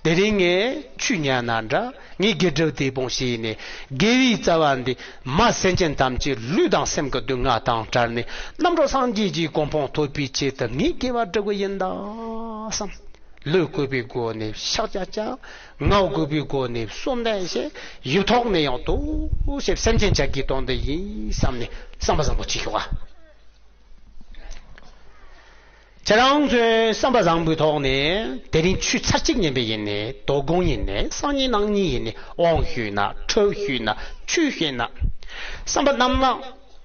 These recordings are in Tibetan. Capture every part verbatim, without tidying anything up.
དེ་རིང་ངས་ཆོས་ཉན་ན་འདྲ། ངས་དགེ་སྒྲུབ་དེ་སྤོང་བྱས་ནས། དགེ་བའི་རྩ་བ་འདི་མ་སེམས་ཅན་ཐམས་ཅད་ལུས་དང་སེམས་ཀྱི་སྡུག་བསྔལ་དང་བྲལ་ནས། རྣམ་གྲོལ་སངས་རྒྱས་ཀྱི་གོ་འཕང་ཐོབ་པའི་ཆེད་དུ་ངས་དགེ་བ་སྒྲུབ་གི་ཡིན་ད་བསམ། ལུས་གུས་པའི་སྒོ་ནས་ཕྱག་རྒྱ་བཅག། ངག་གུས་པའི་སྒོ་ནས་གསོལ་འདེབས་བྱེད། ཡིད་ཐོག་ནས་ཡང་དུ་ཞེས་སེམས་ཅན་ཆ་གི་དོན་དུ་ཡིན་བསམ་ནས་བསམ་པ་བཟང་པོ་བྱེད་ཤོག་ཨ། ཁྱེད་རང་ཚོས་བསམ་པ་བཟང་པོའི་ཐོག་ནས་དེ་རིང་ཆོས་ཚར་གཅིག་ཉན་པ་ཡིན་ནའི། དོ་དགོང་ཡིན་ནའི། སང་ཉིན་གནངས་ཉིན་ཡིན་ནའི། དབང་ཞུས་ན། ཁྲུས་ཞུས་ན། ཆོས་བཤད་ན། བསམ་པ་རྣམ་དག་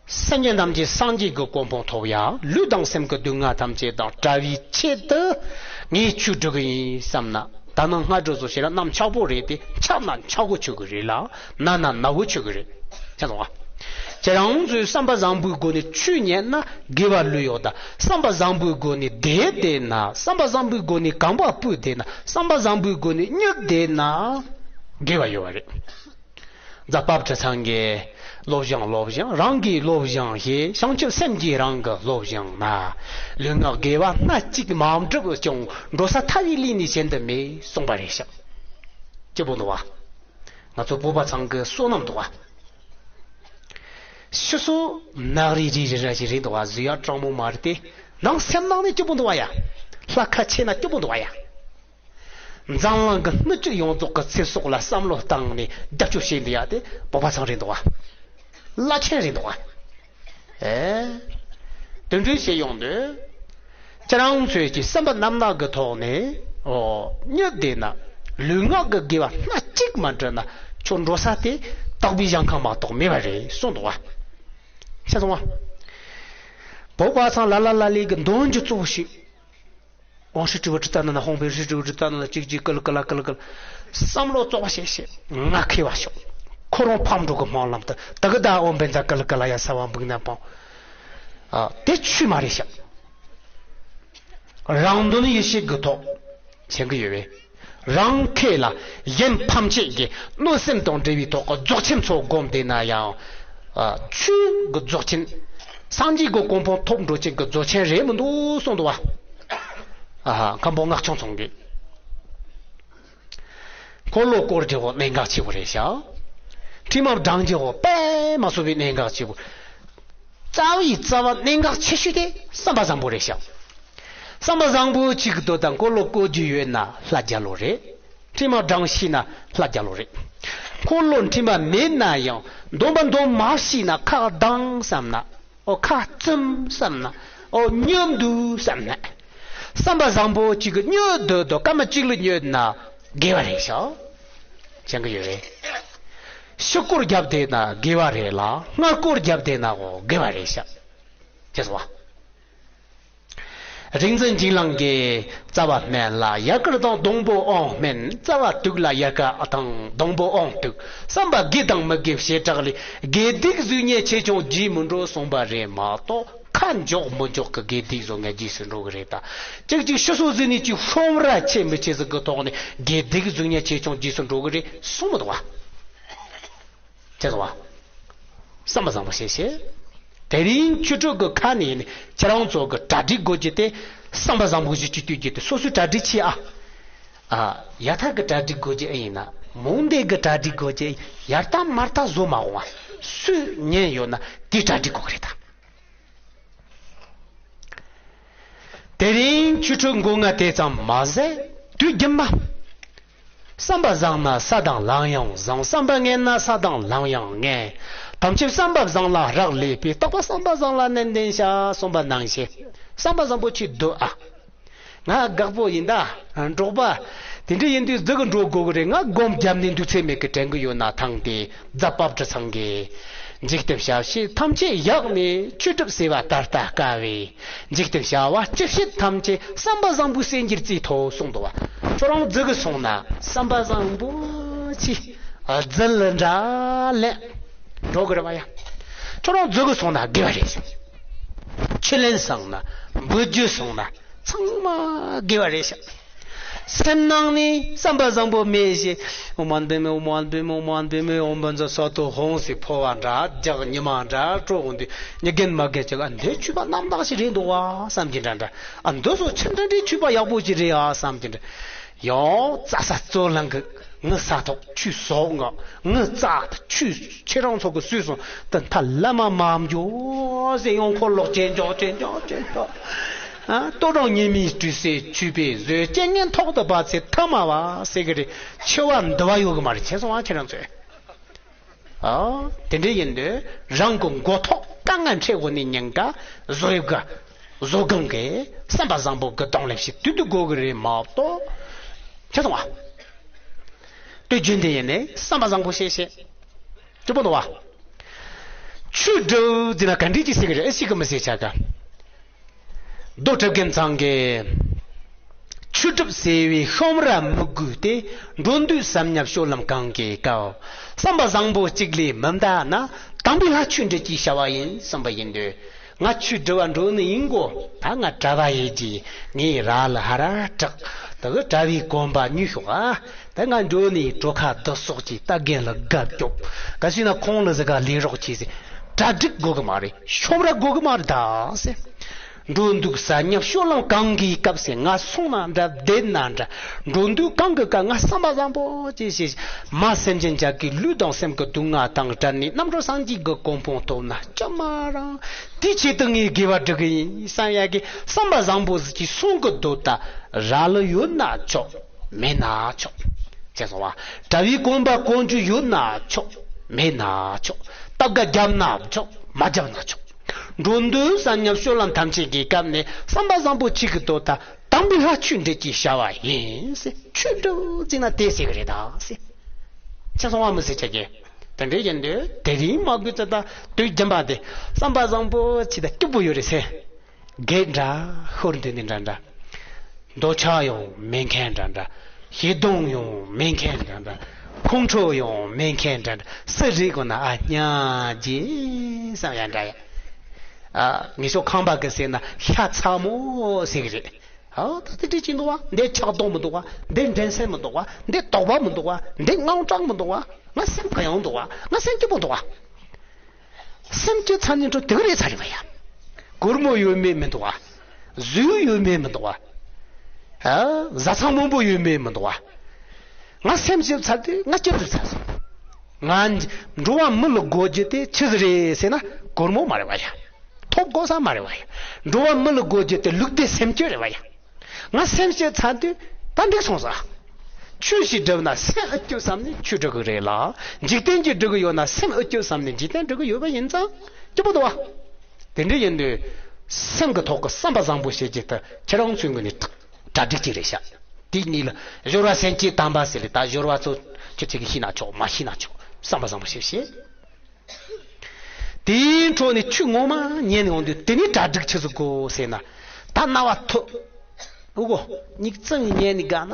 སེམས་ཅན་ཐམས་ཅད་སངས་རྒྱས་ཀྱི་གོ་འཕང་ཐོབ་ཡ། ལུས་དང་སེམས་ཀྱི་སྡུག་བསྔལ་ཐམས་ཅད་དང་བྲལ་བའི་ཆེད་དུ་ངས་ཆོས་སྒྲུབ་ཀྱི་ཡིན་བསམ་ན། ད་ནངས་སྔ་དྲོ་ཚོ་བྱས་ན་གནམ་ཆག་པོ་རེད་དེ། ཆག་ན་ཆག་པོ་ཆོག་གི་རེད་ལ། ན་ན་ན་བོ་ཆོག་གི་རེད། ཆ་ཚང་བ། ཁྱེད་རང་ཚོས་བསམ་པ་བཟང་པོའི་སྒོ་ནས་ཆོས་ཉན་ན་དགེ་བ་ལོས་ཡོད་ད། བསམ་པ་བཟང་པོའི་སྒོ་ནས་བསྡད་བསྡད་ན། བསམ་པ་བཟང་པོའི་སྒོ་ནས་གོམ་པ་སྤོས་བསྡད་ན། བསམ་པ་བཟང་པོའི་སྒོ་ནས་སྨྱོས་བསྡད་ན་དགེ་བ་ཡོད་པ་རེད། རྫ་བབས་ཁྲི་ཚང་གིས། སློབ་སྦྱོང་སློབ་སྦྱོང་རང་གིས་སློབ་སྦྱོང་བྱེད། བྱང་ཆུབ་སེམས་ཀྱིས་རང་གི་སློབ་སྦྱོང་ན། ལུས་ངག་དགེ་བ་སྣ་གཅིག་མ་བསྒྲུབས་ཀྱང་། འགྲོ་ས་ཐ་བའི་ལུས་ནི་གཞན་དུ་མེད་གསུངས་པ་རེད་ཤག་སྐྱིད་པོ་འདུག་བ། ང་ཚོ་བོད་པ་ཚང་གི་བསོད་ནམས་འདུག་བ། ཕྱི་སོ་ནག་རི་རི་རི་ར་ཞིག་རེད་འདུག་བ། གཟུགས་ཡ་གྲང་མོ་མ་རེད་དེ། ནང་སེམས་ནང་ནས་སྐྱིད་པོ་འདུག་བ་ཡ། ལྷ་ཁ་ཆེ་ན་སྐྱིད་པོ་འདུག་བ་ཡ། འཛམ་གླིང་གི་སྣོད་བཅུད་ཡོངས་རྫོགས་ཀྱི་ཚེ་སྲོག་ལ་བསམ་བློ་བཏང་ནས་རྒྱབ་སྐྱོར་བྱེད་འདི་ཡ་དེ་བོད་པ་ཚང་རེད་འདུག་བ། བླ་ཆེན་རེད་འདུག་བ། ཨེ། དེ་འདྲའི་བྱེད་ཡོང་དུས། ཁྱེད་རང་ཚོས་ཀྱི་བསམ་པ་རྣམ་དག་གི་ཐོག་ནས། ཨོ། སྨྱོས་བསྡད་ན། ལུས་ངག་གི་དགེ་བ་སྣ་གཅིག་མ་འགྲུབ་ན། ཁྱོད་འགྲོ་ས་དེ་དག་པའི་ཞིང་ཁམས་མ་གཏོགས་མེད་པ་རེད་གསུངས་འདུག་བ། ཤེས་སོང་བ། བོད་པ་ཚང་ལ་ལ་ལ་ལི་གི་འདོན་རྒྱུ་གཙོ་བོ་ཞིག་དབང་ཧྲི་ཀྲི་བུ་ཀྲི་ཏ་ན་ན། ཧོང་པེ་ཧྲི་ཀྲི་བུ་ཀྲི་ཏ་ན་ན། ཅིག་ཅིག་ཀི་ལི་ཀི་ལ་ཀི་ལི་ཀི་ལ། བསམ་བློ་བཙོག་པ་བྱེད་བྱེད། ང་མཁས་པ་ཤོག་ཁོ་རང་ཕམ་འགྲོ་གི་སྨོན་ལམ་དུ། ད་གི་ད་འོ་འབེན་ཛ་ཀི་ལི་ཀི་ལ་ཡ་ས་བ་འབུག་ན་པང་། ཨ། དེ་ཆོས་མ་རེད་ཤག་རང་དོན་ཡེ་ཤེས་ཀྱི་ཐོག་བྱེད་ཀྱི་ཡོད་པས། རང་མཁས་ལ་གཞན་ཕམ་བྱེད་ཀྱི་གནོད་སེམས་དང་འབྲེལ་བའི་ཐོག་གི་རྫོགས་ཆེན་ཚོ་སྒོམ་བསྡད་ན་ཡང་། ཨ། ཆོས་ཀྱི་རྫོགས་ཆེན། སངས་རྒྱས་ཀྱི་གོ་འཕང་ཐོབ་འགྲོ་ཆེད་ཀྱི་རྫོགས་ཆེན་རེད་མི་འདུག་གསུངས་འདུག་བ། ཨ་ཧ། མཁན་པོ་སྔགས་ཆུང་ཚང་གིས། འཁོར་ལོ་བསྐོར་རྒྱུ་བོ་གནད་འགག་ཆེ་བོ་རེད་ཤག་ཁྲི་མ་བགྲང་རྒྱུ་བོ་དཔེ་མ་སྲིད་པའི་གནད་འགག་ཆེ་བོ། རྩ་བའི་རྩ་བ་གནད་འགག་ཆེ་ཤོས་དེ་བསམ་པ་བཟང་པོ་རེད་ཤག་བསམ་པ་བཟང་པོ་གཅིག་གི་དོན་དང་འཁོར་ལོ་བསྐོར་རྒྱུ་ཡོད་ན་ལྷ་རྒྱལ་ལོ་རེད། ཁྲི་མ་བགྲང་ཤེས་ན་ལྷ་རྒྱལ་ལོ་རེད། འཁོར་ལོ་ཁྲི་མ་མེད་ན་ཡང་འདོན་པ་འདོན་མ་ཤེས་ན། ཁ་གདངས་བསམ་ན། ཨོ། ཁ་བཙུམ་བསམ་ན། ཨོ། སྨྱོ་འདུག་བསམ་ན། བསམ་པ་བཟང་པོ་གཅིག་གི་སྨྱོ་འདོད་དོ། སྐར་མ་གཅིག་ལ་སྨྱོ་ན་དགེ་བ་རེད་ཤག་བྱེད་ཀྱི་ཡོད་རེད། ཕྱི་སྐོར་རྒྱབ་བསྡད་ན་དགེ་བ་རེད་ལ། སྔ་སྐོར་རྒྱབ་བསྡད་ན་འོ་དགེ་བ་རེད་ཤག་བྱས་སོང་བ། རིག་འཛིན་འཇིགས་བླངས་ཀྱིས། རྩ་བ་སྨན་ལ་ཡལ་ག་དང་སྡོང་པོ་ཨོམ་སྨན། རྩ་བ་དུག་ལ་ཡལ་ག་དང་སྡོང་པོ་ཨོམ་དུག་བསམ་པ་དགེ་དང་མི་དགེ་བྱེ་བྲག་ལས། དགེ་སྡིག་གཟུགས་བརྙན་ཆེ་ཆུང་རྗེས་མི་འགྲོ་གསུངས་པ་རེད་མ་གཏོགས། ཁ་འཇོག་མི་འཇོག་གི་དགེ་སྡིག་བཟོ་ངན་རྗེས་སུ་འགྲོ་གི་རེད་ད། ཅིག་ཅིག་ཕྱི་སོ་ཟིན་ནས་ཅིག་ཤོམ་ར་ཆེ་མི་ཆེ་ཟིག་གི་ཐོག་ནས་དགེ་སྡིག་གཟུགས་བརྙན་ཆེ་ཆུང་རྗེས་སུ་འགྲོ་གི་རེད་གསུངས་མི་འདུག་བ། དེ་ཚོ་བ། བསམ་པ་བཟང་པོ་བྱེད་ཤེས། དེ་རིང་ཆོས་ཕྲུག་གི་ཁ་ནས་ནི་ཁྱེད་རང་ཚོ་གི་གྲ་སྒྲིག་དགོས་རྒྱུ་དེ། བསམ་པ་བཟང་པོ་ཞིག་ཅིག་བསྟོད་རྒྱུ་དེ་སོ་སོའི་གྲ་སྒྲིག་བྱེད་ཨ། ཨ། ཡ་ཐག་གི་གྲ་སྒྲིག་དགོས་རྒྱུ་ཨེ་ཡིན་ན། མོང་སྡེ་གི་གྲ་སྒྲིག་དགོས་རྒྱུ། ཡར་ལྟ་མར་ལྟ་བཟོ་མ་འོང་བ། སུས་ཉན་ཡོད་ན་དེའི་གྲ་སྒྲིག་དགོས་གི་རེད་ད། དེ་རིང་ཆོས་ཕྲུག་མགོ་རྔ་དེ་ཙམ་མ་ཟད་དུས་རྒྱུན་མ། བསམ་པ་བཟང་ན་ས་དང་ལམ་ཡང་བཟང་། བསམ་པ་ངན་ན་ས་དང་ལམ་ཡང་ངན། ཐམས་ཅད་བསམ་པ་བཟང་ལ་རག་ལས་པས། རྟག་པར་བསམ་པ་བཟང་ལ་ནན་ཏན་བྱ། གསུངས་པ་ནང་བཞིན་བསམ་པ་བཟང་པོ་ཅིག་སྡོད་ཨ། ང་དགའ་པོ་ཡིན་ད། འབྲོག་པ། དེ་འདྲ་ཡིན་དུས་འཛུགས་འགྲོ་དགོས་ཀྱི་རེད། ང་སྒོམ་བརྒྱབ་ནས་འདུག་ཚེ་མེད་ཀི་དྲན་གི་ཡོད་ན་ཐང་དེ། རྫ་བབས་ཁྲི་ཚང་གིས། འཇིག་རྟེན་བྱ་བྱེད་ཐམས་ཅད་ཡག་ནས། ཆོས་སྒྲུབ་བྱེད་པ་ད་ལྟ་དཀའ་བས། འཇིག་རྟེན་བྱ་བ་སྤྱི་བྱེ་ཐམས་ཅད། བསམ་པ་བཟང་པོས་སེམས་ཀྱི་རྩིས་ཐོ་གསུངས་འདུག་བ། ཁྱོད་རང་འཛུལ་གི་སོང་ན་བསམ་པ་བཟང་པོ་ཅིག་འཛུལ་འདྲ་ལེན་འགྲོ་གི་རེད་བ་ཡ། ཁྱོད་རང་འཛུལ་གི་སོང་ན་དགེ་བ་རེད། ཁས་ལེན་བསགས་ན། འབུལ་རྒྱུ་སོང་ན། ཚང་མ་དགེ་བ་རེད་ཤག་སེམས་ནང་ནས་བསམ་པ་བཟང་པོ་མེད་ཞེས། ཨོཾ་ཨནྡ་པདྨེ། ཨོཾ་ཨནྡ་པདྨེ། ཨོཾ་ཨནྡ་པདྨེ། ཨོཾ་བཛྲ་སཏྭ་ཧཱུྃ་ཟེར་འཕོ་བ་འདྲ་རྒྱག་ཉི་མ་འདྲ་དཀྲོག་འོང་དུས། མྱི་རྒན་མ་རྒན་ཅིག་ཨ་འདི་ཆོས་པ་རྣམ་དག་ཞིག་རེད་འདུག་བ་བསམ་གྱི་འདྲ་འདྲ། ཨ་འདི་ཚོ་ཆི་འདྲ་འདྲའི་ཆོས་པ་ཡག་པོ་ཞིག་རེད་ཨ་བསམ་གྱི་འདྲ། ཡང་རྩྭ་ས་རྩོད་ལང་གི། ངི་ས་ཐོག་ཁྱོད་ཟོག་ང་། ངི་རྩྭ་ཁྱོད་ཁྱེད་རང་ཚོ་གི་སུས་སོང་། ད་མཐའ་ལ་མ་མ་འཇོག་ཟེར། ཡང་འཁོར་ལོག་ཅན་འཇོག་ཅན་འཇོག་ཅན་འཇོག་ཨ་ལྟོ་གྲང་ཉི་མའི་དྲི་ཟའི་ཆུ་བས་བཟོས། རྐྱེན་ངན་ཐོག་ཏུ་བབས་ཚེ་ཐ་མ་བ་ཟེར་གི་རེད། འཆི་བ་འདི་བ་ཡོད་གི་མ་རེད། ཁྱེད་སོང་ཨ་ཁྱེད་རང་ཚོས། ཨ། དེ་འདྲ་ཡིན་དུས་རང་གི་མགོ་ཐོག་དཀའ་ངལ་འཕྲད་དགོས་ནི་ཉེན་ཁ་བཟོ་ཡོད་ག་བཟོ་གང་གི་བསམ་པ་བཟང་པོ་གི་གདོང་ལེབ་ཞིག་དུས་དུས་དགོས་གི་རེད་མ་གཏོགས། ཁྱེད་སོང་བ། དུས་རྒྱུན་དེ་ཡིན་ནས་བསམ་པ་བཟང་པོ་བྱེད་བྱེད། སྐྱིད་པོ་འདུག་བ། ཆོས་སྒྲུབ་འདི་ན་ག་འདྲས་ཀྱི་ཟེར་གི་རེད། ཨེ་ཤི་གི་མི་ཟེར་ཆ་ག་རྡོ་གྲུབ་རྒན་ཚང་གིས། ཆོས་སྒྲུབ་ཟེར་བའི་ཤོམ་ར་མི་དགོས་ཏེ། འགྲོ་འདུག་བསམ་ཉམས་སྤྱོད་ལམ་གང་གི་སྐབས། བསམ་པ་བཟང་པོ་གཅིག་ལས་མི་འདའ་ན། དམ་པའི་ལྷ་ཆོས་འབྲེལ་གྱི་བྱ་བ་ཡིན་བསམ་པ་ཡིན་དུས། ང་ཆོས་སྒྲུབ་པ་འགྲོ་ནི་ཡིན་གོ། ད་ང་གྲྭ་པ་ཡིན་གྱི། ངའི་ར་ལ་ཧ་ར་དྲག་ད་གི་གྲྭ་པའི་གོན་པ་ཉོས་ཤོག་ཨ། ད་ང་འགྲོ་ནི་གྲོ་ཁ་བསྡུ་གསོག་གྱི། ད་རྒན་ལ་དགའ་སྐྱོབ། ག་ཟེར་ན་ཁོང་ལ་ཟི་ག་ལས་རོགས་གྱིས་ཟེར། གྲ་སྒྲིག་དགོས་གི་མ་རེད། ཤོམ་ར་དགོས་གི་མ་རེད་ད་ཟེར། འགྲོ་འདུག་ཟ་ཉབ་སྤྱོད་ལམ་གང་གི་སྐབས་སུ། ང་སོང་ན་འདྲ་བསྡད་ན་འདྲ། འགྲོ་འདུག་གང་གི་སྐབས་ང་བསམ་པ་བཟང་པོ་ཅིག་བྱེད། མ་སེམས་ཅན་ཅག་གི་ལུས་དང་སེམས་ཀྱི་སྡུག་བསྔལ་དང་བྲལ་ནས་རྣམ་གྲོལ་སངས་རྒྱས་ཀྱི་གོ་འཕང་ཐོབ་ན་ཅི་མ་རུང་། དེའི་ཆེད་དུ་ངས་དགེ་བ་སྒྲུབ་གི་ཡིན་བསམ་ཡག་གི་བསམ་པ་བཟང་པོ་ཟིག་གིས་གསུང་གི་འདུག་ད་ར་ལུ་ཡོད་ན་ཆོག་མེད་ན་ཆོག་ཅེས་གསུངས་པ། གྲྭ་བའི་གོན་པ་གོན་རྒྱུ་ཡོད་ན་ཆོག་མེད་ན་ཆོག་སྟབས་ཀ་བརྒྱབ་ན་ཆོག་མ་བརྒྱབ་ན་ཆོག་འགྲོ་འདུག་ཟ་ཉབ་སྤྱོད་ལམ་ཐམས་ཅད་ཀྱི་སྐབས་ནས་བསམ་པ་བཟང་པོ་གཅིག་གི་དོ། ད་དམ་པའི་ལྷ་ཆོས་འབྲེལ་གྱི་བྱ་བ་ཡིན་ཟེར། ཆོས་སྒྲུབ་ཟེར་ན་དེ་ཟེར་གི་རེད་ད་ཟེར། ཅེས་གསུངས་པ་མི་ཟེར་ཆ་གི། དེ་འདྲའི་ཡིན་དུས་དེ་རིང་མ་དགོས་ཚེ་ད་དུས་རྒྱུན་པ་དེ་བསམ་པ་བཟང་པོ་ཅིག་ད་སྐྱིད་པོ་ཡོད་རེད་ཟེར། སྒེར་འདྲ་ཤོར་འདི་ནི་འདྲ་འདྲ། འདོད་ཆགས་ཡང་མེད་མཁན་འདྲ་འདྲ། ཞེ་སྡང་ཡང་མེད་མཁན་འདྲ་འདྲ། ཁོང་ཁྲོ་ཡང་མེད་མཁན་འདྲ་འདྲ། སུ་རེད་གོ་ན་ཨ་སྙམ་བྱས་བསམ་ཡ་འདྲ་ཡ། ཨ་ངེད་ཚོ་ཁམས་པ་གི་ཟེར་ན་ཤ་ཚ་མོ་ཟེར་གི་རེད། ཨ་ད་དེ་འདྲ་ཅིག་འདུག་བ། འདི་ཆགས་སྡང་མི་འདུག་བ། འདི་འགྲན་སེམས་མི་འདུག་བ། འདི་དོགས་པ་མི་འདུག་བ། འདི་དངངས་སྐྲག་མི་འདུག་བ། ང་སེམས་གུ་ཡངས་འདུག་བ། ང་སེམས་སྐྱིད་པོ་འདུག་བ། སེམས་སྐྱིད་ཚ་ནི་འགྲོ་དེ་ག་རེ་ཚ་རེད་བ་ཡ། སྒོར་མོ་ཡོད་མེད་མི་འདུག་བ། གཟུགས་ཡོད་མེད་མི་འདུག་བ། ཨ། བཟའ་ཚང་མང་པོ་ཡོད་མེད་མི་འདུག་བ། ང་སེམས་སྐྱིད་ཚ་དུས་ང་སྐྱིད་པོ་ཚ་སོང་། ང་འགྲོ་བ་མི་ལ་དགོས་རྒྱུ་དེ་ཆི་ཟིག་རེད་ཟེར་ན་སྒོར་མོ་མ་རེད་བ་ཡ། ཐོབ་དགོས་ས་མ་རེད་བ་ཡ། འགྲོ་བ་མི་ལ་དགོས་རྒྱུ་དེ་ལུགས་བདེ་སེམས་སྐྱིད་རེད་བ་ཡ། ང་སེམས་ཤེས་ཚར་དུས་ད་འདི་སོང་ས། ཆོས་ཤིག་སྒྲུབ་ན་སེམས་ཨེ་སྐྱིད་བསམ་ནས་ཆོས་སྒྲུབ་གི་རེད་ལ། འཇིག་རྟེན་གྱི་སྒྲུབ་གི་ཡོད་ན་སེམས་ཨེ་སྐྱིད་བསམ་ནས་འཇིག་རྟེན་སྒྲུབ་གི་ཡོད་པ་ཡིན་ཙང་སྐྱིད་པོ་འདུག་བ། དེ་འདྲ་ཡིན་དུས་སེམས་ཀྱི་ཐོག་གི་བསམ་པ་བཟང་པོ་བྱེད་རྒྱུ་དེ་ཁྱེད་རང་ཚོའི་ངོས་ནས་གྲ་སྒྲིག་ཅིག་རེད་ཤག་དེ་གཉིས་ལ་སྦྱོར་བ་སེམས་བསྐྱེད་དམ་པ་ཟེར་ལེ། ད་སྦྱོར་བ་ཚོ་ཁྱེད་ཅག་གིས་ཤེས་ན་ཆོག་མ་ཤེས་ན་ཆོག་བསམ་པ་བཟང་པོ་བྱེད་བྱེད། དེའི་འཕྲོ་ནས་ཆོས་ངོ་མ་ཉན་ཡོང་དུས་དེ་ནས་གྲ་སྒྲིག་ཆི་ཟིག་དགོས་ཟེར་ན། ད་རྣ་བ་ཐོ། ཨོ་གོ། མྱིག་གཙང་ཉན་ནི་དགའ་ན་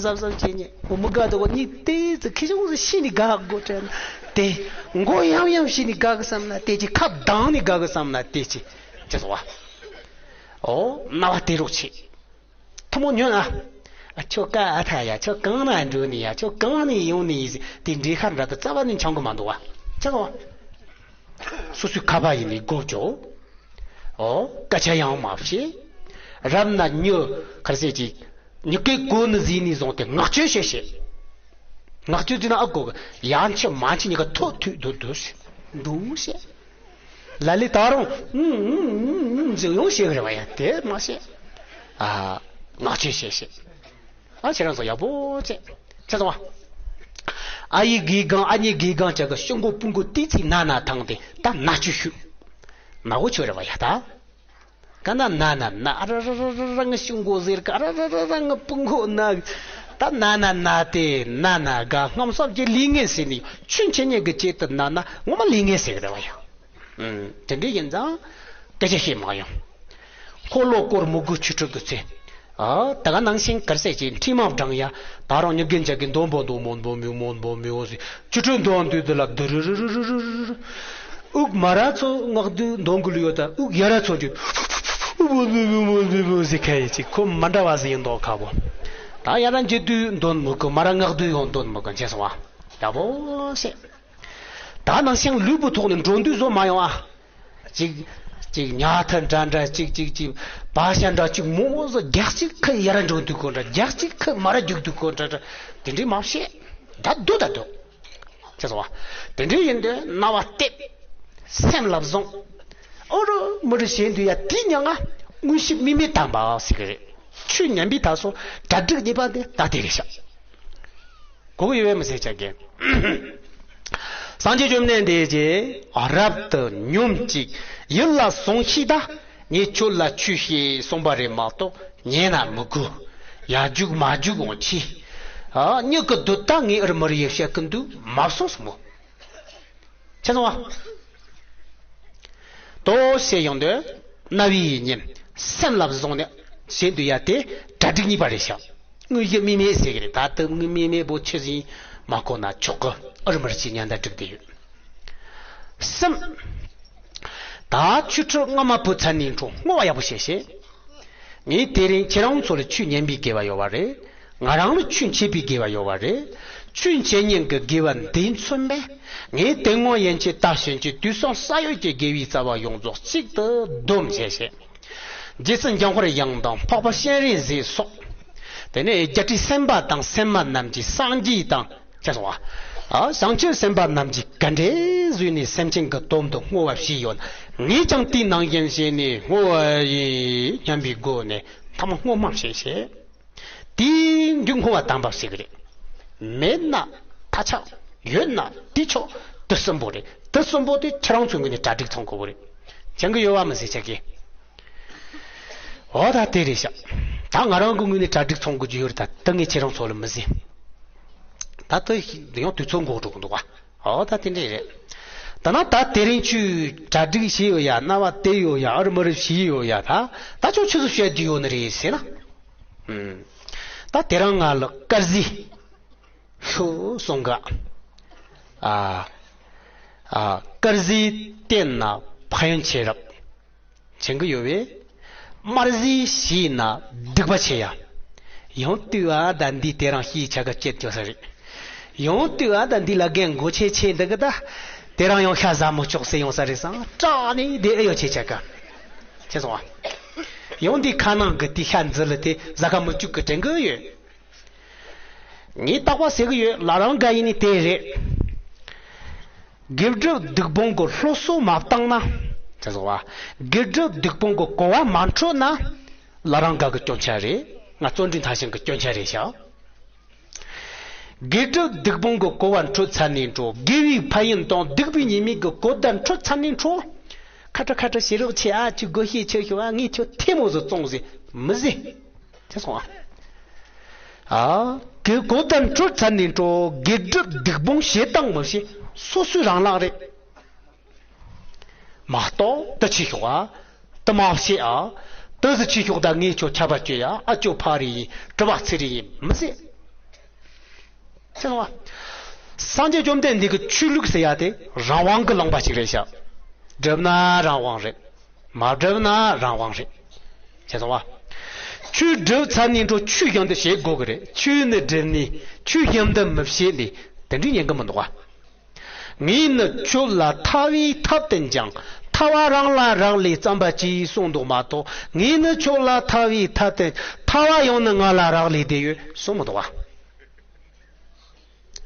གཟབ་གཟབ་བྱེད་ཉན། ཨོ་མི་དགའ་དོ་གོ། མྱིག་དེ་ཙི་ཁི་ཤོང་ཟི་ཤི་ནི་དགའ་གོ་དྲན། དེ་མགོ་ཡམ་ཡམ་ཤི་ནི་དགའ་གི་བསམ་ན་དེ་ཅི། ཁ་གདངས་ནི་དགའ་གི་བསམ་ན་དེ་ཅི། ཅི་སོ་བ། ཨོ་རྣ་བ་དེ་རོགས་ཆེ། ཐུ་མོ་ཉོན་ཨ། ཨ་ཁྱོད་ཀ་ཨ་ཐ་ཡ། ཁྱོད་གང་ན་འགྲོ་ནི་ཡ། ཁྱོད་གང་ནས་ཡོང་ནི་ཡིན་ཟེར། དེ་འདྲའི་ཁར་འདྲ་དུ་རྩ་བ་ནས་འཆང་གི་མ་འདུག་བ། ཆ་ག་བ། སོ་སོའི་ཁ་པ་ཡིན་ནི་སྒོ་ཅོ། ཨོ་སྐད་ཆ་ཡང་མ་བཤད། རབ་ན་ཉོ་ཁར་ཟེར་ཅིག་ཉི་སྐད་གོ་ནི་ཟིན་ནི་བཟུང་སྟེ་ངག་བཅོས་བྱེད་བྱེད། ངག་བཅོས་དུས་ན་ཨ་གོ་གི། ཡང་ཆེ་མ་ཆེ་ཉི་ག་ཐོ་ཐུག་འདུག་འདུག་ཟེར། འདུག་ཟེར། ལ་ལི་ད་རུང་ཨུང་ཨུང་ཨུང་ཨུང་ཟེར་ཡོང་བཤད་གི་རེད་བ་ཡ། དེ་མ་བཤད། ཨ། ངག་བཅོས་བྱེད་བཤད། ཨ་ཁྱེད་རང་ཚོ་ཡག་པོ་བྱས། ཁྱེད་ཚོ་བ། ཨ་ཡི་དགེ་སྒང་ཨ་མྱེས་དགེ་སྒང་བཅས་ཀྱི་ཤི་མགོ་སྤུ་མགོ་ཏི་ཙི་ན་ན་ཐང་སྟེ་ད་ན་ཆུ་ཤུ། ན་འོ་ཆོ་རེད་བ་ཡ་ད། ག་ན་ན་ན་ན་ཨ་ར་ར་ར་ར་ང་ཤི་མགོ་ཟེར་ག་ར་ར་ར་ར་ང་སྤུ་མགོ་ན། ད་ན་ན་ན་དེ་ན་ན་ག་ཧང་སང་གི་ལུས་ངན་ཟེར་ནི་ཆུ་ཆེ་ཉེ་གི་ཆེད་དུ་ན་ན་ངོ་མ་ལུས་ངན་ཟེར་གི་རེད་བ་ཡ། ཨུམ། དེ་འདྲ་ཡིན་ཙང་སྐད་ཆ་བཤད་མ་ཡོང་། འཁོར་ལོ་བསྐོར་མི་དགོས་ཆོས་སྒྲུབ་ཀྱི་ཚེ། ཨ། ད་ག་ནང་བཞིན་གར་ཟས་ཀྱི་ཁྲིམས་མ་བགྲང་ཡ། ད་རང་ཉི་རྒན་ཅག་གི་འདོན་པོ་འདོན་མོ་འདོན་མིའུ་མོ་འདོན་མིའུ་ཟེར། ཆོས་སྒྲུབ་འདོན་དུས་དེ་ལ་དུ་རུ་རུ་རུ་རུ་རུ་རུ། དབུགས་མ་ར་ཚོ་ངག་དུས་འདོན་དགོས་ལུས་ཡོད། ད་དབུགས་ཡ་ར་ཚོ་གྱི་འདོན་མོ་འདོན་མོ་ཟེར་ཁ་ཡི་ཅིག་ཁོ་མ་འདྲ་བ་ཟིག་ཡིན་མདོག་ཁ་བོ། ད་ཡ་ར་འཇེ་དུས་འདོན་མི་དགོས། མ་ར་ངག་དུས་ཡང་འདོན་མི་དགོས་བྱས་སོང་བ། ཡག་པོ་བཤད། ད་ནང་བཞིན་ལུས་པོའི་ཐོག་ནས་འགྲོ་འདུག་བཟོ་མ་ཡོང་ཨ། ཅིག་ཅིག་ཉལ་ཐ་འདྲ་འདྲ་ཅིག་ཅིག་ཅིག་བག་ཤ་འདྲ་ཅིག་མོག་མོག་ཟོ་རྒྱག་ཅིག་ཁ་ཡར་འགྲོ་འདུག་གོ་འདྲ། རྒྱག་ཅིག་ཁ་མར་རྒྱུག་འདུག་གོ་འདྲ་འདྲ། དེ་འདྲའི་མ་བཤད། ད་སྡུག་ད་སྡུག་ཅེས་སོ། དེ་འདྲའི་ཡིན་དུས་རྣ་བ་གཏད། སེམས་ལ་བཟུང་། ཨོ་རུ་མི་རུ་ཞེས་འདུག་ཡ། དེའི་མྱིང་ང་དངོས་གཞི་དམིགས་མེད་དམ་པ་ཟེར་གི་རེད། ཆོས་ཉན་པའི་དག་སོ་གྲ་སྒྲིག་གཉིས་པ་དེ་ད་དེ་རེད་ཤག་གོ་གི་ཡོད་པས་མི་ཟེར་ཆ་གི། སངས་རྒྱས་བཅོམ་ལྡན་འདས་ཀྱིས་རབ་ཏུ་སྙོམས་ཅིག་ཡིད་ལ་ཟུངས་ཤིག་ད། ངས་ཁྱོད་ལ་ཆོས་བཤད་གསུངས་པ་རེད་མ་གཏོགས་ཉན་ན་མི་དགོས། ཡར་རྒྱུག་མར་རྒྱུག་འོང་ཆི། ཨ་མྱི་གི་སྡུག་ད་ངས་ཨུར་མུར་ཡེ་བཤད་གི་འདུག་མ་སོང་སོང་མོ། ཁྱེད་ཚོ་བ། དོ་ཞེས་ཡོང་དུས་རྣ་བའི་ཉིན་སེམས་ལ་བཟུང་ནས་ཞེས་འདུག་ཡ། དེ་གྲ་སྒྲིག་གཉིས་པ་རེད་ཤག་དངོས་གཞི་དམིགས་མེད་ཟེར་གི་རེད། ད་ལྟ་དངོས་མེད་མེད་པོ་ཆི་ཟིན་མ་གོ་ན་ཆོག་གི། ཨུར་མུར་ཞིག་ཉན་ད་འགྲིག་བསྡད་ཡོད། གསུམ། ད་ཆོས་ཁྲིད་སྔ་མ་བུ་ཚ་ནས་འཕྲོ་བསྔོ་བ་ཡག་པོ་བྱས་ཤེས། ངས་དེ་རིང་ཁྱེད་རང་ཚོ་ལ་ཆོས་ཉན་པའི་དགེ་བ་ཡོད་པ་རེད། ང་རང་ལ་ཆོས་འཆད་པའི་དགེ་བ་ཡོད་པ་རེད། ཆོས་འཆད་ཉན་གྱི་དགེ་བ་འདི་མཚོན་པས། ངས་དེ་སྔོན་ཡན་ཆད་ད་ཕྱིན་ཆད་དུས་གསུམ་ས་ཡོད་ཀྱི་དགེ་བའི་རྩ་བ་ཡོངས་རྫོགས་གཅིག་ཏུ་བསྡོམས་བྱས་ཤེས། རྗེ་བཙུན་འཇམ་དཔལ་དབྱངས་དང་འཕགས་པ་སྤྱན་རས་གཟིགས་སོགས། དེ་ནས་རྒྱལ་སྲས་སེམས་དཔའ་དང་སེམས་མ་རྣམས་ཀྱི་སངས་རྒྱས་དང་། ཅེས་སོ། ཨ་བྱང་ཆུབ་སེམས་དཔའ་རྣམས་ཀྱིས་ག་འདྲའི་བཟོས་ནས་སེམས་ཅན་གྱི་དོན་དུ་བསྔོ་བ་བྱས་ཡོད། ངས་ཀྱང་དེའི་ནང་བཞིན་བྱས་ནས་བསྔོ་བ་ཡིན་སྙམ་པའི་སྒོ་ནས་ཐ་མ་བསྔོ་སྨོན་བྱས་བྱས། དེའི་མཇུག་བསྔོ་བ་དམ་པ་ཞིག་རེད། མེད་ན་ཐ་ཆད། ཡོད་ན་དེ་ཆོག་དེ་གསུམ་པོ་རེད། དེ་གསུམ་པོ་དེ་ཁྱེད་རང་ཚོའི་ངོས་ནས་གྲ་སྒྲིག་ཚང་དགོས་པོ་རེད། བྱེད་ཀྱི་ཡོད་བ་མི་ཟེར་ཆ་གི། འོ་ད་དེ་རེད་ཤག་ད་ང་རང་གི་ངོས་ནས་གྲ་སྒྲིག་ཚང་དགོས་ཀྱི་ཡོད་རེད། ད་ད་ངས་ཁྱེད་རང་ཚོ་ལ་མི་ཟེར། ད་ད་ཡང་དུས་ཚོད་འགོར་འགྲོ་གི་འདུག་བ། འོ་ད་དེ་འདྲས་རེད། ད་ན་ད་དེ་རིང་ཁྱོས་གྲ་སྒྲིག་བྱས་ཡོད་ཡ། རྣ་བ་གཏད་ཡོད་ཡ། ཨུར་མུར་བྱས་ཡོད་ཡ། ད་ད་ཁྱོད་ཆི་ཟིག་བཤད་རྒྱུ་ཡོད་ནི་རེད་ཟེར་ན། ཨུམ། ད་དེ་རིང་ང་ལ་དཀར་ཟས་ཤོག་གསུང་ག། ཨ། ཨ། དཀར་ཟས་བསྟེན་ན་ཕན་ཡོན་ཆེ་རབས། བྱེད་ཀྱི་ཡོད་པས། དམར་ཟས་བྱས་ན་སྡིག་པ་ཆེ་ཡ། ཡང་ལྟོས་ཨ་ད་འདི་དེ་རང་ཤི་ཆ་ག་སྐྱེད་ཅོ་ས་རེད། ཡང་ལྟོས་ཨ་ད་འདི་ལ་རྒན་མགོ་ཆེ་ཆེ་འདི་གི་ད། དེ་རང་ཡང་ཤ་ཟ་མི་ཆོག་ཟེར་ཡོང་ས་རེད་བསམ་སྐྲག་ནས་དེ་ཨེ་ཡོད་ཆེ་ཆ་ག། ཆེ་སོང་ཨ། ཡང་འདི་ཁ་ནང་གི་དེ་ཤ་འཛི་ལ་དེ་ཟ་ག་མི་བཅུག་གི་དྲན་གི་ཡོད། ངས་རྟག་པར་ཟེར་གི་ཡོད། ལ་རང་ག་ཡིན་ནི་དེ་རེད། དགེ་སྒྲུབ་སྡིག་སྤོང་གི་སློབ་གསོ་མ་བཏང་ན། ཅེས་སོ་བ། དགེ་སྒྲུབ་སྡིག་སྤོང་གི་གོ་བ་མ་འཕྲོད་ན། ལ་རང་ག་གི་སྐྱོན་ཆ་རེད། ང་བརྩོན་འགྲུས་མཐར་ཕྱིན་གི་སྐྱོན་ཆ་རེད་ཤག་དགེ་སྒྲུབ་སྡིག་སྤོང་གི་གོ་བ་འཕྲོད་ཚར་ནས་འགྲོ། དགེ་བའི་ཕན་ཡོན་དང་སྡིག་པའི་ཉེས་དམིགས་ཀྱི་གོ་བརྡ་འཕྲོད་ཚར་ནས་འགྲོ། ཁ་ཁྲ་ཁ་ཁྲ་ཞེ་རོགས་ཆེ་ཨ། ཅི་དགོས་ཤེས་ཆེ་ཤོག་ཨ། ངས་ཁྱོད་ཐལ་མོ་ཟིག་བཙོང་ཟིག་མི་ཟེར། ཅེས་སོང་ཨ། ཨ། གི་གོ་བརྡ་འཕྲོད་ཚར་ནས་འགྲོ། དགེ་སྒྲུབ་སྡིག་སྤོང་བྱེད་དང་མི་བྱེད་སོ་སོའི་རང་ལག་རེད། མ་གཏོགས་དེ་ཆེ་ཤོག་ཨ། དེ་མ་བྱེད་ཨ། དེ་ཟིག་ཆེ་ཤོག་ད་ངས་ཁྱོད་ཆར་པ་གཅོད་ཡ། ཨ་ཅོ་ཕ་རི་ཡིན། གྲི་བ་ཚེ་རི་ཡིན་མི་ཟེར། ཅེས་སོང་ཨ། སངས་རྒྱས་བཅོམ་ལྡན་འདས་ཀྱི་ཆོས་ལུགས་ཟེར་ཡ་དེ་རང་དབང་གི་ལུང་པ་ཞིག་རེད་ཤག་སྒྲུབ་ན་རང་དབང་རེད། མ་བསྒྲུབས་ན་རང་དབང་རེད། ཤེས་སོང་བ། ཆོས་བསྒྲུབས་ཚར་ནས་འགྲོ། ཆོས་བཞིན་དུ་བྱེད་དགོས་ཀྱི་རེད། ཆོས་ནི་བསྒྲུབས་ནས་ཆོས་བཞིན་དུ་མི་བྱེད་ནས་དེ་འདྲའི་ཉན་གི་མི་འདུག་བ། ངས་ནི་ཁྱོད་ལ་ཐར་བའི་ཐབས་བསྟན་ཀྱང་། ཐར་བ་རང་ལ་རག་ལས་བརྩམས་པ་ཅིག་གསུངས་འདུག་མ་གཏོགས། ངས་ནི་ཁྱོད་ལ་ཐར་བའི་ཐབས་བསྟན། ཐར་བ་ཡང་ནི་ང་ལ་རག་ལས་བསྡད་ཡོད་གསུངས་མི་འདུག་བ།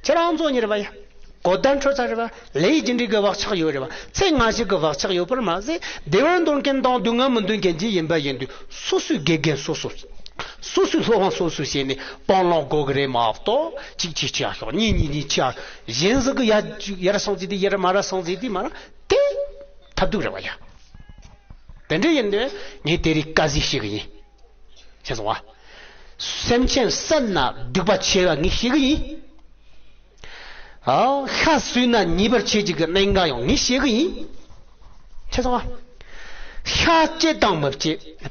ཁྱེད་རང་ཚོ་གཉིས་རེད་པ་ཡ། གོ་བརྡ་འཕྲོད་ཚར་རེད་པ། ལས་ཡིད་ཀྱི་འབྲས་ཀྱི་བག་ཆགས་ཡོད་རེད་པ། ཚེ་སྔ་ཕྱི་གི་བག་ཆགས་ཡོད་པར་མ་ཟད། བདེ་བར་འདོད་མཁན་དང་སྡུག་བསྔལ་མི་འདོད་མཁན་གཅིག་ཡིན་པ་ཡིན་དུས། སོ་སོའི་དགེ་རྒན་སོ་སོ། སོ་སོའི་སློབ་དཔོན་སོ་སོས་བྱས་ནས་སྤང་བླང་དགོས་ཀྱི་རེད་མ་གཏོགས། གཅིག་གཅིག་ཆེ་ཡ་ཤོག་གཉིས་གཉིས་གཉིས་ཆེ་ཡ། གཞན་ཟིག་གི་ཡ་ཡར་སོང་ཟིག་དེ་ཡར་མར་སོང་ཟིག་དེ་མར་དེ་ཐབས་སྡུག་རེད་པ་ཡ། དེ་འདྲ་ཡིན་དུས་ངས་དེ་རིང་དཀའ་ཟིག་ཤེས་གི་ཡིན། ཤེས་སོང་བ། སེམས་ཅན་བསད་ན་སྡིག་པ་ཆེ་བ་ངས་ཤེས་གི་ཡིན། ཨ། ཤ་ཟོས་ན་ཉེས་པར་ཆེ་གཅིག་གི་གནད་འགག་ཡང་ངས་ཤེས་གི་ཡིན། ཤེས་སོང་བ། ཤ་བཅད་དང་མི་བཅད་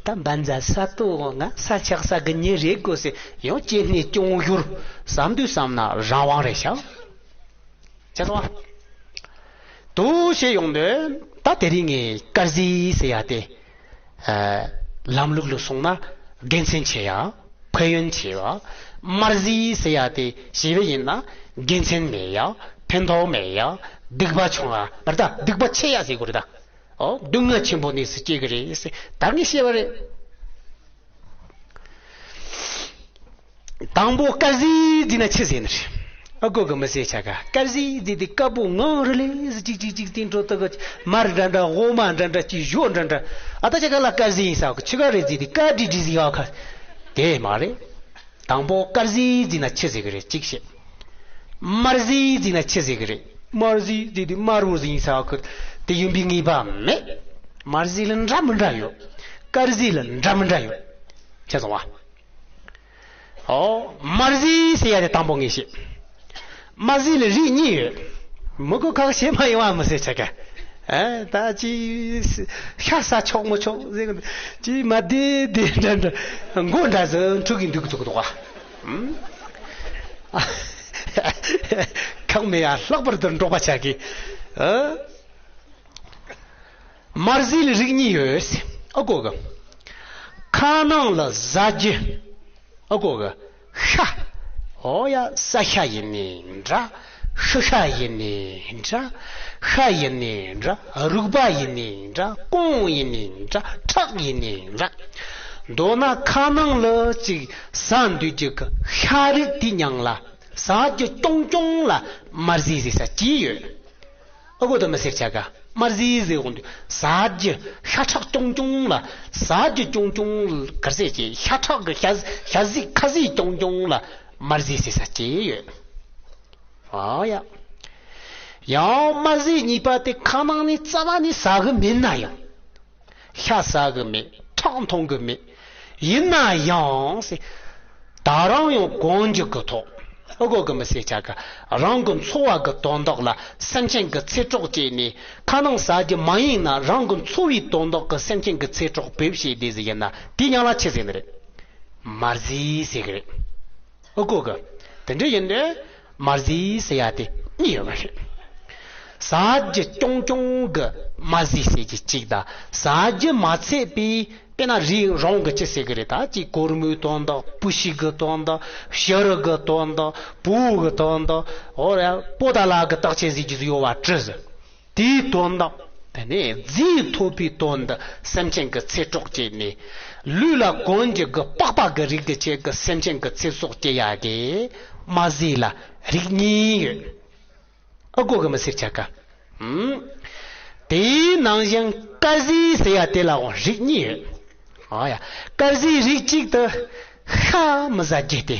ད་འབའ་འཛའ་ས་ཏོ་ང་ས་ཆགས་ས་གི་ཉེ་རེད་དགོས་ཟེར་ཡང་བཅད་ནས་སྐྱོང་ཡུར་བསམ་དུས་བསམ་ན་རང་དབང་རེད་ཤག་ཅེས་སོང་། དུ་ཞེས་ཡོང་དུས་ད་དེ་རིང་ངས་དཀར་ཟས་ཟེར་ཡ་དེ། ཨ། ལམ་ལུགས་ལ་སོང་ན་དགེ་མཚན་ཆེ་ཡ། ཕན་ཡོན་ཆེ་བ། དམར་ཟས་ཟེར་ཡ་དེ་ཞེས་པ་ཡིན་ན་དགེ་མཚན་མེད་ཡ། ཕན་ཐོགས་མེད་ཡ། སྡིག་པ་ཆུང་ཡ་རེད་ད། སྡིག་པ་ཆེ་ཡ་ཟེར་དགོས་རེད་ད། ཨོ། སྡུག་བསྔལ་ཆེན་པོ་གནས་སུ་སྐྱེ་གི་རེད་ཟེར། ད་ངས་བཤད་པ་རེད། དང་པོ་དཀར་ཟས་བརྫིས་ན་ཆི་ཟེར་ནི་རེད། ཨ་གོ་གི་མི་ཟེར་ཆ་ག་དཀར་ཟས་བརྫིས་ཏེ་དཀར་པོ་ངང་རུ་ལས་ཟེར། ཅིག་ཅིག་ཅིག་སྟེང་འགྲོ་ད་ག་མར་འདྲ་འདྲ་འོ་མ་འདྲ་འདྲ་ཅིག་ཞོ་འདྲ་འདྲ། ཨ་ད་ཆ་ག་ལ་དཀར་ཟས་ཡིན་ས་གི་ཆི་ག་རེ་བརྫིས་ཏེ་དཀར་དྲི་དྲི་ཟིག་ཡོད་ཁ་དེ་མ་རེད། དང་པོ་དཀར་ཟས་བརྫིས་ན་ཆི་ཟེར་གི་རེད། གཅིག་བཤད། དམར་ཟས་བརྫིས་ན་ཆི་ཟེར་གི་རེད། དམར་ཟས་བརྫིས་ཏེ་དམར་པོ་ཟིག་ཡིན་ས་གི་དེ་ཡིན་པའི་ངེས་པ་མེད། དམར་ཟས་ལ་འདྲ་མི་འདྲ་ཡོད། དཀར་ཟས་ལ་འདྲ་མི་འདྲ་ཡོད། ཆ་ཚང་བ། ཨོ། དམར་ཟས་ཟེར་ཡ་དེ་དང་པོ་ངས་བཤད། དམར་ཟས་ལ་རིགས་གཉིས་ཡོད། མི་གོ་ཁག་བཤད་མ་ཡོང་བ་མི་ཟེར་ཆ་ག་ཨ་ད་ཅི་ཤ་ཟ་ཆོག་མི་ཆོག་ཟེར་གི་ཅི་མ་བདེ་བདེ་འདྲ་འདྲ་མགོ་འདྲ་ཟེར་འཁྲུག་གི་འདུག་འདུག་འདུག་བ། ཁག་མེད་ཡ། ལྷག་པར་དུ་འབྲོག་པ་ཆ་གི་ཨ། དམར་ཟས་ལ་རིགས་གཉིས་ཡོད། ཨ་གོ་གི་ཁ་ནང་ལ་ཟ་རྒྱུ། ཨ་གོ་གི་ཤ། ཨོ་ཡ། ས་ཤ་ཡིན་ནའི་འདྲ། ཤི་ཤ་ཡིན་ནའི་འདྲ། ཤ་ཡིན་ནའི་འདྲ། རུག་པ་ཡིན་ནའི་འདྲ། ཀོང་ཡིན་ནའི་འདྲ། ཁྲག་ཡིན་ནའི་འདྲ། མདོར་ན་ཁ་ནང་ལ་ཅིག་ཟ་འདོད་རྒྱུ་གི་ཤ་རིགས་དེ་མྱང་ལ་ཟ་རྒྱུ་རྐྱང་རྐྱང་ལ་དམར་ཟས་ཟེར་ས་ཅི་ཡོད། ཨ་གོ་ད་མི་ཟེར་ཆ་ག་དམར་ཟས་ཟེར་འོང་དུས་ཟ་རྒྱུ་ཤ་ཁྲག་རྐྱང་རྐྱང་ལ། ཟ་རྒྱུ་རྐྱང་རྐྱང་གར་ཟས་ཀྱི་ཤ་ཁྲག་གི་ཤ་ཤ་ཟས་ཁ་ཟས་རྐྱང་རྐྱང་ལ་དམར་ཟས་ཟེར་ས་ཅི་ཡོད། ཨ་ཡ། ཡང་དམར་ཟས་གཉིས་པ་དེ་ཁ་ནང་ནས་རྩ་བ་ནས་ཟ་གི་མེད་ན་ཡང་། ཤ་ཟ་གི་མེད། ཁྲག་འཐུང་གི་མེད། ཡིན་ན་ཡང་ཟེར། ད་རུང་ཡང་གོན་རྒྱུ་གི་ཐོག་ཨ་གོ་གི་མི་ཟེར་ཆ་ག་རང་གི་འཚོ་བ་གི་དོན་དག་ལ་སེམས་ཅན་གི་ཚེ་སྲོག་བཅད་ནས་ཁ་ནང་ཟ་རྒྱུ་མ་ཡིན་ན་རང་གི་འཚོ་བའི་དོན་དག་གི་སེམས་ཅན་གི་ཚེ་སྲོག་བེད་སྤྱད་དེ་ཟིག་ཡིན་ན་དེའི་མྱིང་ལ་ཆི་ཟེར་ནི་རེད། དམར་ཟས་ཟེར་གི་རེད། ཨ་གོ་གི་དེ་འདྲ་ཡིན་དུས་དམར་ཟས་ཟེར་ཡ་དེ་གཉིས་ཡོད་པ་རེད། ཟ་རྒྱུ་རྐྱང་རྐྱང་གི་དམར་ཟས་ཟེར་གྱི་གཅིག་དང་ཟ་རྒྱུ་མ་ཚད་པའི་དཔེར་ན་རི་རང་གི་ཅི་ཟེར་གི་རེད། ད་ཅིག་གོར་མོའི་དོན་དག་སྤུ་ཤིང་གི་དོན་དག་ཕྱི་རུ་གི་དོན་དག་བོའུ་གི་དོན་དག་འོ་ར་པོ་ཏ་ལ་གི་རྟགས་ཅན་ཟེར་གྱི་ཡོད་པ་བྲིས་ཟིན། དེའི་དོན་དག་དེ་ནས་རྫས་ཐོབ་པའི་དོན་དུ་སེམས་ཅན་གྱི་ཚེ་སྲོག་བཅད་ནས་ལུས་ལ་གོན་རྒྱུ་གི་པགས་པ་གི་རིགས་ཀྱི་ཆེད་ཀྱི་སེམས་ཅན་གྱི་ཚེ་སྲོག་བཅད་ཡ་གི་དམར་ཟས་ལ་རིགས་གཉིས་ཡོད། ཨ་གོ་གི་མི་ཟེར་ཆ་ག་ཨུམ། དེའི་ནང་བཞིན་དཀར་ཟས་ཟེར་ཡ་དེ་ལའང་རིགས་གཉིས་ཡོད། ཨ་ཡ། དཀར་ཟས་རིགས་གཅིག་ཏུ་ཤ་མི་ཟ་རྒྱུ་སྟེ།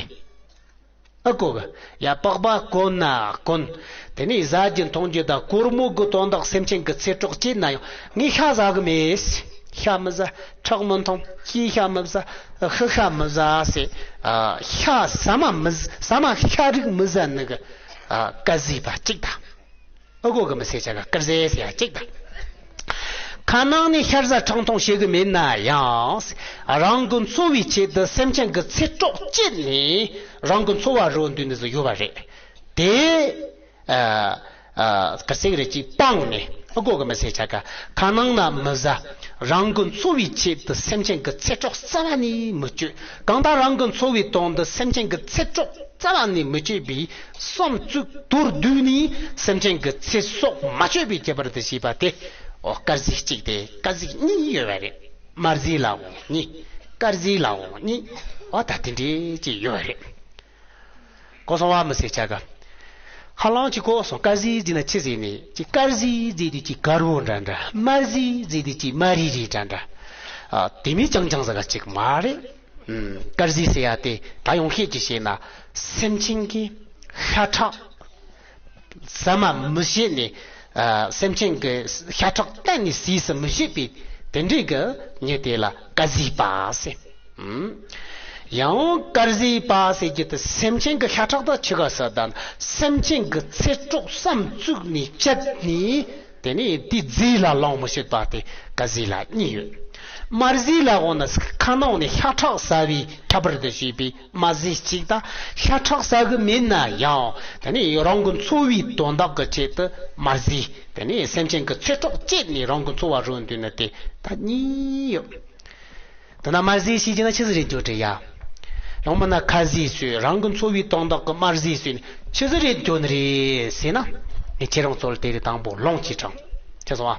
ཨ་གོ་གི་ཡ། པགས་པ་གོན་ན་གོན། དེ་ནས་ཟ་རྒྱུ་འཐུང་རྒྱུ་དང་གོར་མོ་གི་དོན་དག་སེམས་ཅན་གྱི་ཚེ་སྲོག་བཅད་ན་ཡང་ངས་ཤ་ཟ་གི་མེད། ཤ་མི་ཟ། ཁྲག་མི་འཐུང་། སྐྱེས་ཤ་མི་ཟ། ཤི་ཤ་མི་ཟ་ཟེར། ཤ་ཟ་མ་མི་ཟ་མ་ཤ་རིགས་མི་ཟ་ནི་གི་དཀར་ཟས་པ་གཅིག་དང་། ཨ་གོ་གི་མི་ཟེར་ཆ་ག་དཀར་ཟས་ཟེར་ཡ་གཅིག་དང་། ཁ་ནང་ནས་ཤ་ཟ་ཁྲག་འཐུང་བྱེད་གི་མེད་ན་ཡང་། རང་གི་འཚོ་བའི་ཆེད་དུ་སེམས་ཅན་གྱི་ཚེ་སྲོག་བཅད་ནས་རང་གི་འཚོ་བ་རོལ་འདོད་ནི་ཟིག་ཡོད་པ་རེད། དེ། ཨ། ཨ། དཀར་ཟས་རེད་ཅིག་སྤངས་ནས། ཨ་གོ་གི་མི་ཟེར་ཆ་ག་ཁ་ནང་ན་མི་ཟ། རང་གི་འཚོ་བའི་ཆེད་དུ་སེམས་ཅན་གྱི་ཚེ་སྲོག་རྩ་བ་ནས་མི་གཅོད། གང་ལྟར་རང་གི་འཚོ་བའི་དོན་དུ་སེམས་ཅན་གྱི་ཚེ་སྲོག་རྩ་བ་ནས་མི་གཅོད་པའི་བསམ་ཚུལ་མདོར་བསྡུས་ནས་སེམས་ཅན་གྱི་ཚེ་སྲོག་མ་གཅོད་པའི་ཁྱད་པར་དུ་བྱས་པ་དེ། ཨོ། དཀར་ཟས་གཅིག་དེ་དཀར་ཟས་གཉིས་ཡོད་པ་རེད། དམར་ཟས་ལའང་གཉིས། དཀར་ཟས་ལའང་གཉིས། ཨོ། ད་དེ་འདྲས་ཅིག་ཡོད་པ་རེད། གོ་སོང་བ་མི་ཟེར་ཆ་ག་ཧ་ལམ་ཅིག་གོ་སོང་། དཀར་ཟས་ཟེར་ན་ཆི་ཟེར་ནས་ཅིག་དཀར་ཟས་ཟེར་དུས་ཅིག་དཀར་པོ་འདྲ་འདྲ། དམར་ཟས་ཟེར་དུས་ཅིག་དམར་རིལ་རིལ་འདྲ་འདྲ། ཨ། དེ་མིན་རྐྱང་རྐྱང་ཟེར་ག་ཅིག་མ་རེད། ཨུམ། དཀར་ཟས་ཟེར་ཡ་དེ་ད་ཡོང་ཤེས་ཀྱི་བཤད་ན་སེམས་ཅན་གྱི་ཤ་ཁྲག་ཟ་མ་མི་བྱེད་ནས། ཨ། སེམས་ཅན་གྱི་ཤ་ཁྲག་གཏན་ནས་ཟས་སུ་མི་བྱེད་པའི་དེ་འདྲའི་གི་མྱི་དེ་ལ་དཀར་ཟས་པ་ཟེར། ཨུམ། ཡང་དཀར་ཟས་པ་ཟེར་རྒྱུ་དེ་སེམས་ཅན་གྱི་ཤ་ཁྲག་དང་ཆི་ག་ཟེར་དང་། སེམས་ཅན་གྱི་ཚེ་སྲོག་བསམ་བཙུགས་ནས་བཅད་ནས། དེ་ནས་དེའི་རྫས་ལ་ལོངས་མི་སྤྱོད་པ་དེ་དཀར་ཟས་ལ་གཉིས་ཡོད། དམར་ཟས་ལ་འོ་ན་ཁ་ནང་ནས་ཤ་ཁྲག་ཟ་བའི་ཁྱད་པར་དུ་བྱས་པའི་དམར་ཟས་གཅིག་དང་། ཤ་ཁྲག་ཟ་གི་མེད་ན་ཡང་དེ་ནས་རང་གི་འཚོ་བའི་དོན་དག་གི་ཆེད་དུ་དམར་ཟས། དེ་ནས་སེམས་ཅན་གྱི་ཚེ་སྲོག་བཅད་ནས་རང་གི་འཚོ་བ་རོལ་འདོད་ནི་དེ་ད་གཉིས་ཡོད། དེ་ན་དམར་ཟས་ཞེས་བགྱི་ན་ཆི་ཟིག་རེད་འགྱོ་དྲི་ཡ། ཡང་མིན་ན་ཁ་ཟས་ཟོས། རང་གི་འཚོ་བའི་དོན་དག་གི་དམར་ཟས་ཟོས་ནས་ཆི་ཟིག་རེད་འགྱོ་ནི་རེད་ཟེར་ན། ངས་ཁྱེད་རང་ཚོ་ལ་དེ་རིང་དང་པོ་ལོངས་སྤྱོད་དྲངས། ཆི་སོང་ཨ།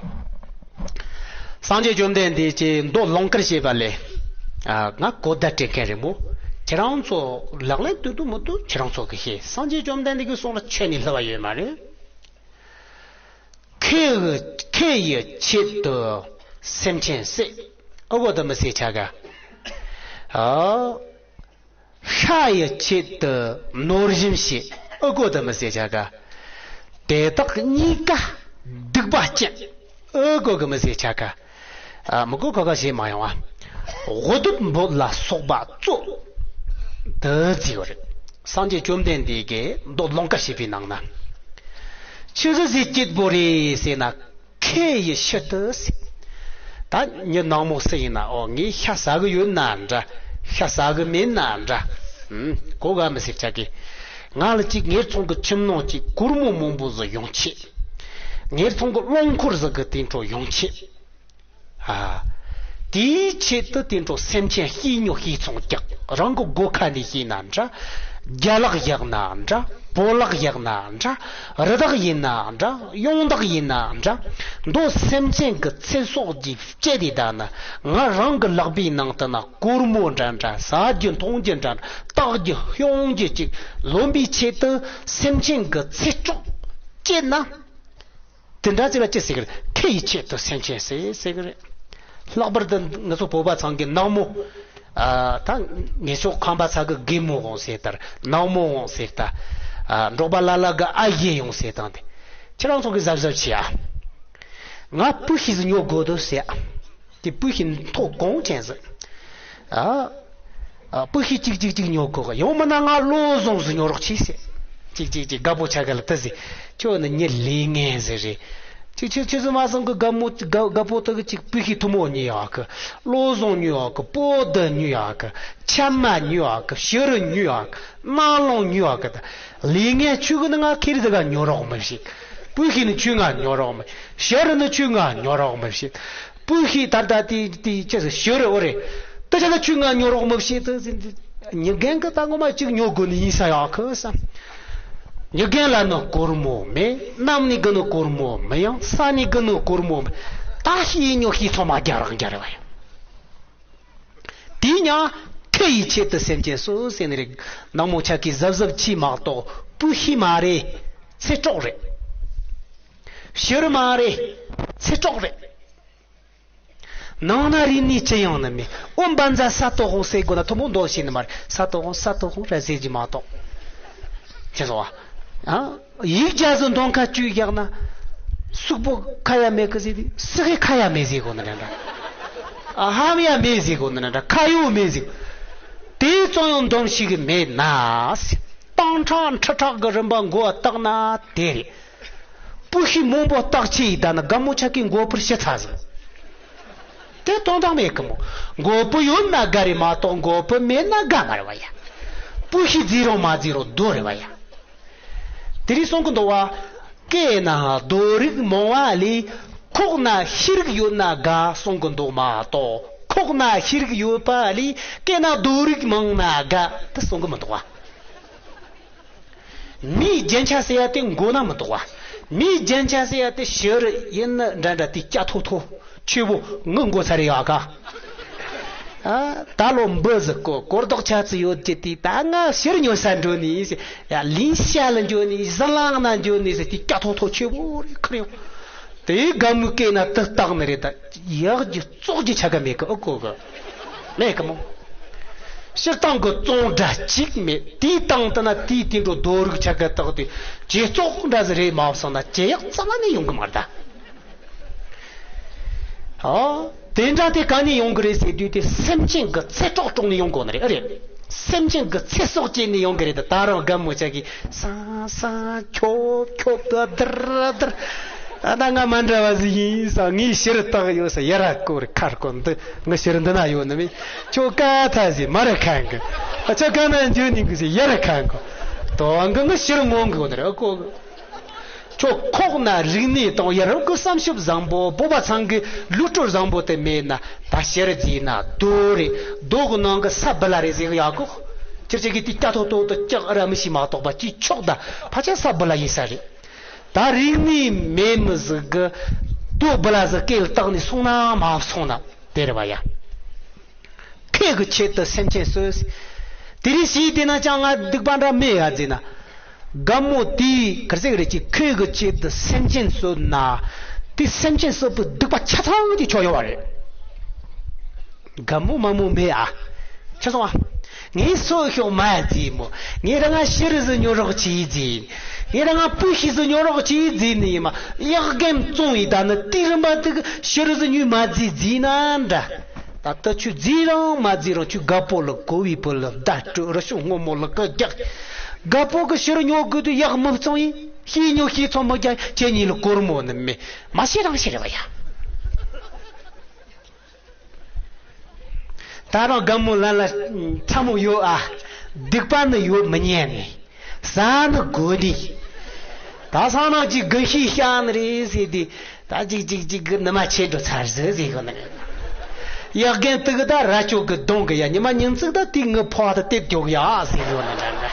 སངས་རྒྱས་བཅོམ་ལྡན་འདས་ཀྱིས་མདོ་ལུང་དཀར་བཤད་པ་ལས། ཨ། ང་གོ་བརྡ་སྤྲད་མཁན་རེད་མོ། ཁྱེད་རང་ཚོ་ལག་ལེན་དུ་འདུག་མི་འདུག་ཁྱེད་རང་ཚོ་གིས་ཤེས། སངས་རྒྱས་བཅོམ་ལྡན་འདས་ཀྱི་གསུང་ལ་ཁྱོན་ནས་བསླུ་བ་ཡོད་མ་རེད། ཁེ་ཡི་ཁེ་ཡི་ཆེད་དུ་སེམས་ཅན་བསད། ཨོ་གོ་དུ་མི་བསད་ཆ་ག་ཨ། ཤ་ཡི་ཆེད་དུ་ནོར་སྦྱིན་བྱེད། ཨོ་གོ་དུ་མི་བསད་ཆ་ག་དེ་དག་གཉིས་ཀ་སྡིག་པ་ཅན། ཨོ་གོ་གི་མི་བསད་ཆ་ག་ཨ། མི་གོ་ཁ་ཁ་བྱེད་མ་ཡོང་བ། དབུ་སྟོད་འབོད་ལ་སོགས་པ་གཙོ་དུ་བརྩིས་ཡོད་རེད། སངས་རྒྱས་བཅོམ་ལྡན་འདས་ཀྱིས་མདོ་ལུང་དཀར་བཤད་པའི་ནང་ན། ཆི་ཟིག་ཟེ་སྐྱིད་པོ་རེད་ཟེར་ན། ཁེ་ཡི་ཕྱིར་དུ་ཟེར། ད་མྱི་ནག་མོ་སུ་ཡིན་ན། ཨོ། ངས་ཤ་ཟ་གི་ཡོད་ན་འདྲ། ཤ་ཟ་གི་མེད་ན་འདྲ། ཨུམ། གོ་ག་མི་ཟེར་ཆ་གི་ང་ལ་ཅིག་ངེད་ཚང་གི་ཁྱིམ་ནང་ཅིག་སྒོར་མོ་མང་པོ་ཟིག་ཡོང་ཆེད། ངེད་ཚང་གི་རླངས་འཁོར་ཟིག་གི་དེ་འཕྲོ་ཡོང་ཆེད། ཨ། དེའི་ཆེད་དུ་དེ་འཕྲོ་སེམས་ཅན་བཤས་ཉོ་བཤས་ཚོང་རྒྱག་རང་གི་སྒོ་ཁ་ནས་བཤས་ན་འདྲ། རྒྱ་ལག་བཞག་ན་འདྲ། བོད་ལག་བཞག་ན་འདྲ། རི་དྭགས་ཡིན་ན་འདྲ། གཡང་དྭགས་ཡིན་ན་འདྲ། མདོ་སེམས་ཅན་གྱི་ཚེ་སྲོག་གི་སྤྱད་དེ་བསྡད་ན། ང་རང་གི་ལག་པའི་ནང་དུ་ན་སྒོར་མོ་འདྲ་འདྲ། ཟ་རྒྱུ་འཐུང་རྒྱུ་འདྲ་འདྲ། བཏགས་རྒྱུ་ཤོང་རྒྱུ་ཅིག་ལོན་པའི་ཆེད་དུ་སེམས་ཅན་གྱི་ཚེ་སྲོག་སྤྱད་ན། དེ་འདྲ་ཅིག་ལ་ཅི་ཟེར་གི་རེད། ཁེ་ཡི་ཆེད་དུ་སེམས་ཅན་བསད་ཟེར་གི་རེད། ལྷག་པར་དུ་ང་ཚོ་བོད་པ་ཚང་གི་ནག་མོ། ཨ། ད་ངེད་ཚོ་ཁམས་པ་ཚང་གི་རྒན་མོ་འོང་ཟེར་ལྟར། ནག་མོ་འོང་ཟེར་ལྟར། ཨ། འབྲོག་པ་ལ་ལ་གི་ཨ་ཡེ་ཡོང་ཟེར་དང་དེ། ཁྱེད་རང་ཚོ་གི་གཟབ་གཟབ་བྱེད་ཨ། ང་སྤུ་ཤི་ཟིག་ཉོ་དགོས་འདུག་ཟེར་ཨ། དེ་སྤུ་ཤི་མཐོ་གོང་ཅན་ཟིག་ཨ། ཨ། སྤུ་ཤི་གཅིག་གཅིག་གཅིག་ཉོ་དགོས་གི་ཡོང་མིན་ན་ང་བློ་བཟང་ཟིག་ཉོ་རོགས་གྱིས་ཟེར། གཅིག་གཅིག་གཅིག་རྒད་པོ་ཆ་ག་ལ་དེ་ཟེར། ཁྱོད་ནི་མྱི་ལས་ངན་ཟིག་རེད། ཁྱོད་ཁྱོད་ཁྱོད་ཚོ་མ་སོང་གི་རྒད་མོ་རྒད་རྒད་པོ་དེ་གི་གཅིག་སྤུ་ཤི་ཐུ་མོ་ཉོ་ཡག་གི་བློ་བཟང་ཉོ་ཡག་གི་པོ་ཏི་ཉོ་ཡག་གི་ཆབ་མ་ཉོ་ཡག་གི་བྱི་རུ་ཉོ་ཡག་གི་ནག་ལོང་ཉོ་ཡག་གི་ད་ལས་ངན་ཁྱོད་གི་ནི་ང་ཁེར་ཟིག་ག་ཉོ་རོགས་མི་བྱེད། སྤུ་ཤི་ནི་ཁྱོད་ང་ཉོ་རོགས་མི། བྱི་རུ་ནི་ཁྱོད་ང་ཉོ་རོགས་མི་བྱེད། སྤུ་ཤི་ད་ལྟ་དེ་དེ་ཅི་ཟེར་ཞོ་རེ་འོ་རེ། དེ་ཆ་ལ་ཆུ་ང་ཉོ་རོགས་མི་བྱེད་དུ་ཟིན་དུ། ཉི་རྒན་གི་ད་ངོ་མ་གཅིག་ཉོ་དགོས་ནི་ཡིན་ས་ཡག་གི་བསམ། ཉི་རྒན་ལ་ནི་སྒོར་མོ་མེད། གནམ་ནི་གི་ནི་སྒོར་མོ་མི་ཡོང་། ས་ནི་གི་ནི་སྒོར་མོ་མེད། ད་ཤི་ཉོ་ཤི་ཚང་མ་རྒྱ་རང་རྒྱ་རེ་བ་ཡོད། དེའི་ཉག་ཁེ་ཡི་ཆེད་དུ་སེམས་ཅན་སོ་ཟེར་ནི་རེད། ནག་མོ་ཆ་གི་གཟབ་གཟབ་ཆི་མ་གཏོགས་སྤུ་ཤི་མ་རེད། ཚེ་སྲོག་རེད། བྱི་རུ་མ་རེད། ཚེ་སྲོག་རེད། ནང་ན་རིག་གནས་ཅི་ཡང་ནི་མེད། ཨོ་འབན་ཛ་ས་ཏོ་ཧོ་ཟེར་དགོས་ན་ཐུ་མོ་འདོགས་ཤེས་ནི་མ་རེད། ས་ཏོ་ཧོ་ས་ཏོ་ཧོ་ར་ཟེར་གྱི་མ་གཏོགས། ཁྱེད་ཚོ་བ། ཨ། ཡིག་རྒྱ་བཟོ་འདོན་ཁ་བཅུག་བཞག་ན། སུག་པོ་ཁ་ཡ་མེད་གི་ཟེར་དུས་སུ་ཧེ་ཁ་ཡ་མེད་ཟེར་དགོས་ནི་འདྲ་འདྲ། ཨ་ཧམ་ཡ་མེད་ཟེར་དགོས་ནི་འདྲ་འདྲ་ཁ་ཡོ་མེད་ཟེར། དེ་ཙང་ཡང་འདོན་ཤེས་གི་མེད་ན། སྟོང་ཕྲག་ཁྲི་ཕྲག་གི་རིམ་པ་མགོ་བཏགས་ན་དེ་རེད། སྤུ་ཤི་མང་པོ་བཏགས་ཆེ་ཡི་ད་ན་དགའ་མོ་ཆ་གི་མགོ་ཕུར་ཤི་ཚ་ཟིན། དེ་དོན་དག་མེད་གི་མོ། མགོ་པུ་ཡོད་ན་དགའ་རེ་མ་གཏོགས་མགོ་པུ་མེད་ན་དགའ་མ་རེད་བ་ཡ། སྤུ་ཤི་རྫི་རོ་མ་རྫི་རོ་རྡོ་རེད་བ་ཡ། དེ་རིགས་གསུང་གི་འདུག་བ། སྐད་ན་རྡོ་རིགས་མང་བ་ལས། ཁོག་ན་ཤེས་རིག་ཡོད་ན་དགའ་གསུང་གི་འདུག་མ་གཏོགས། ཁོག་ན་ཤེས་རིག་ཡོད་པ་ལས། སྐད་ན་རྡོ་རིགས་མང་ན་དགའ་དེ་གསུང་གི་མི་འདུག་བ། མིའི་རྒྱན་ཆ་ཟེར་ཡ་དེ་མགོ་ན་མི་འདུག་བ། མིའི་རྒྱན་ཆ་ཟེར་ཡ་དེ་ཕྱི་རུ་ཡིན་ན་འདྲ་འདྲ་དེ་སྐྱ་ཐོ་ཐོ་ཆེ་བོ་ངུ་མགོ་ཚ་རེ་ཡག་ག་ཨ། ད་ལོ་འབུ་ཟིག་གོ་གོར་རྡོག་ཆ་ཚི་ཡོད་ཀྱི་དེ་ད་ང་ཕྱིར་ཉོ་ས་འགྲོ་ནི་ཡིན་ཟེར། ཡ་ལིན་ཤ་ལ་འགྲོ་ནི་ཟི་ལང་ན་འགྲོ་ནི་ཟེར་དེ་སྐྱ་ཐོ་ཐོ་ཆེ་བོ་རེ་ཁུར་ཡོང་། དེ་དགའ་མོའི་སྐད་ན་དེ་བཏགས་ནི་རེད་ད། ཡག་གི་བཙོག་གི་ཆ་ག་མེད་གི་ཨ་གོ་གི་མེད་གི་མོ། སྤྱིར་བཏང་གི་བཙོང་འདྲ་གཅིག་མེད། དེའི་སྟེང་དུ་ན་དེའི་དེ་འགྲོ་རྡོ་རིགས་ཆ་ག་བཏགས་དུས་ཇེ་བཙོག་འདྲ་ཟིག་རེད་མ་བསམ་ན་ཇེ་ཡག་རྩ་བ་ནས་ཡོང་གི་མ་རེད་ད། ཨོ། དེ་འདྲ་དེ་ག་ནས་ཡོང་གི་རེད་ཟེར་དུས་དེ་སེམས་ཅན་གི་ཚེ་སྲོག་དཀྲོག་ནས་ཡོང་དགོས་ནི་རེད་ཨ་རེད། སེམས་ཅན་གི་ཚེ་སྲོག་བཅད་ནས་ཡོང་གི་རེད་ད། ད་རུང་དགའ་མོ་ཆ་གི་སང་སང་ཁྱོ་ཁྱོ་དི་དིར་དིར། ཨ་ད་ང་མ་འདྲ་བ་ཟིག་ཡིན་ས། ངའི་ཕྱིར་བཏགས་ཡོད་ས་ཡ་ར་ཀོ་རི་ཁར་ཀོ་འདི་ངའི་ཕྱིར་འདི་ན་ཡོད་ནི་མིན། ཁྱོ་ཀ་ཐ་ཟིག་མ་ར་ཁན་གི་ཨ་ཁྱོ་ཀ་ན་འཇུ་ནི་གི་ཟིག་ཡ་ར་ཁན་གི་དོ་ང་ངའི་ཕྱིར་མོང་གི་ཡོད་ནི་རེད་ཨ་ཀོ་གི་ཁྱོད་ཁོག་ན་རིག་གནས་དང་ཡ་རབས་ཀྱི་བསམ་ཤེས་བཟང་པོ། བོད་པ་ཚང་གི་ལུས་སྲོལ་བཟང་པོ་དེ་མེད་ན་ད་ཕྱིར་རྫིས་ན་རྡོ་རེད། རྡོ་གི་ནང་གི་ས་བུ་ལ་རེད་ཟེར་གི་ཡག་གོ་ཁྱེར་ཅིག་གི་དེ་སྐྱ་ཐོ་ཐོ་དུ་སྐྱག་ཨ་ར་མི་ཤི་མ་གཏོགས་པ་ཅི་ཆོག་ད་ཕ་ཆ་ས་བུ་ལ་ཡིན་ས་རེད། ད་རིག་གནས་མེད་མི་ཟིག་གི་ བུ་བུ་ལ་ཟི་སྐེ་ལ་བཏགས་ནས་སོང་ན་མ་སོང་ན་དེ་རེད་བ་ཡ། ཁེ་གི་ཆེད་དུ་སེམས་ཅན་གསོད། དེ་རིང་ཞིག་དེ་ན་ཅང་ང་སྡིག་པ་འདྲ་མེད་ཡ་ཟེར་ན། དགའ་མོ་དེའི་གར་ཟེར་རེད་ཀྱི་ཁེ་གི་ཆེད་དུ་སེམས་ཅན་གསོད་ན། དེ་སེམས་ཅན་གསོད་པའི་སྡིག་པ་ཆ་ཚང་གི་ཆོག་ཡོད་བ་རེད། དགའ་མོ་མ་མོ་མེད་ཨ། ཆི་སོང་ཨ། ངས་སོ་ཤོག་མ་ཟིན་མོ། ངས་རང་ང་ཤི་རི་ཟི་ཉོ་རོགས་བྱེད་ཟིན། ངས་རང་ང་པུ་ཤི་ཟི་ཉོ་རོགས་བྱེད་ཟིན་ནི་ཡིན་མ། གཡག་རྒན་བཙོང་ཡི་ད་ནི་དེ་རིམ་པ་དེ་གི་ཤི་རི་ཟི་ཉོས་མ་ཟིན་ཟིན་ན་འདྲ། ད་ལྟ་ཁྱོད་ཟིན་རང་མ་ཟིན་རང་ཁྱོད་དགའ་པོ་ལ་གོ་བའི་བུ་ལ་བརྡ་སྤྲོད་རི་ཤོག་སྔོན་མོ་ལ་ཀི་རྒྱག་དགའ་པོ་གི་ཤི་རི་ཉོ་དགོས་དུས་གཡག་མི་བཙོང་ཡིན། ཤི་ཉོ་ཤི་ཚོང་མི་རྒྱག་ཁྱེད་གཉིས་ལ་སྒོར་མོ་ནི་མེད། མ་ཤི་རང་ཤི་རེད་བ་ཡ། ད་རང་དགའ་མོ་ལ་ལ་ཚ་མོ་ཡོད་ཨ། སྡིག་པ་ནི་ཡོད་མི་ཉན་ནི། ཟ་ནི་དགོས་ནི། ད་སང་ནང་གཅིག་དགུན་ཤེས་ཤ་ནི་རེད་ཟེར་ཏེ། ད་ཅིག་ཅིག་ཅིག་གི་ནི་མ་ཆེ་འགྲོ་ཚར་ཟི་ཟེར་གོ་ནི། གཡག་རྒན་དུ་གི་ད་ར་ཅོ་གི་གདོང་གི་ཡ་ཉི་མ་ཉིན་ཙིག་ད་དེ་ངི་ཕོ་ད་དེབ་རྒྱོག་ཡ་ཟེར་གོ་ནི་འདྲ་འདྲ།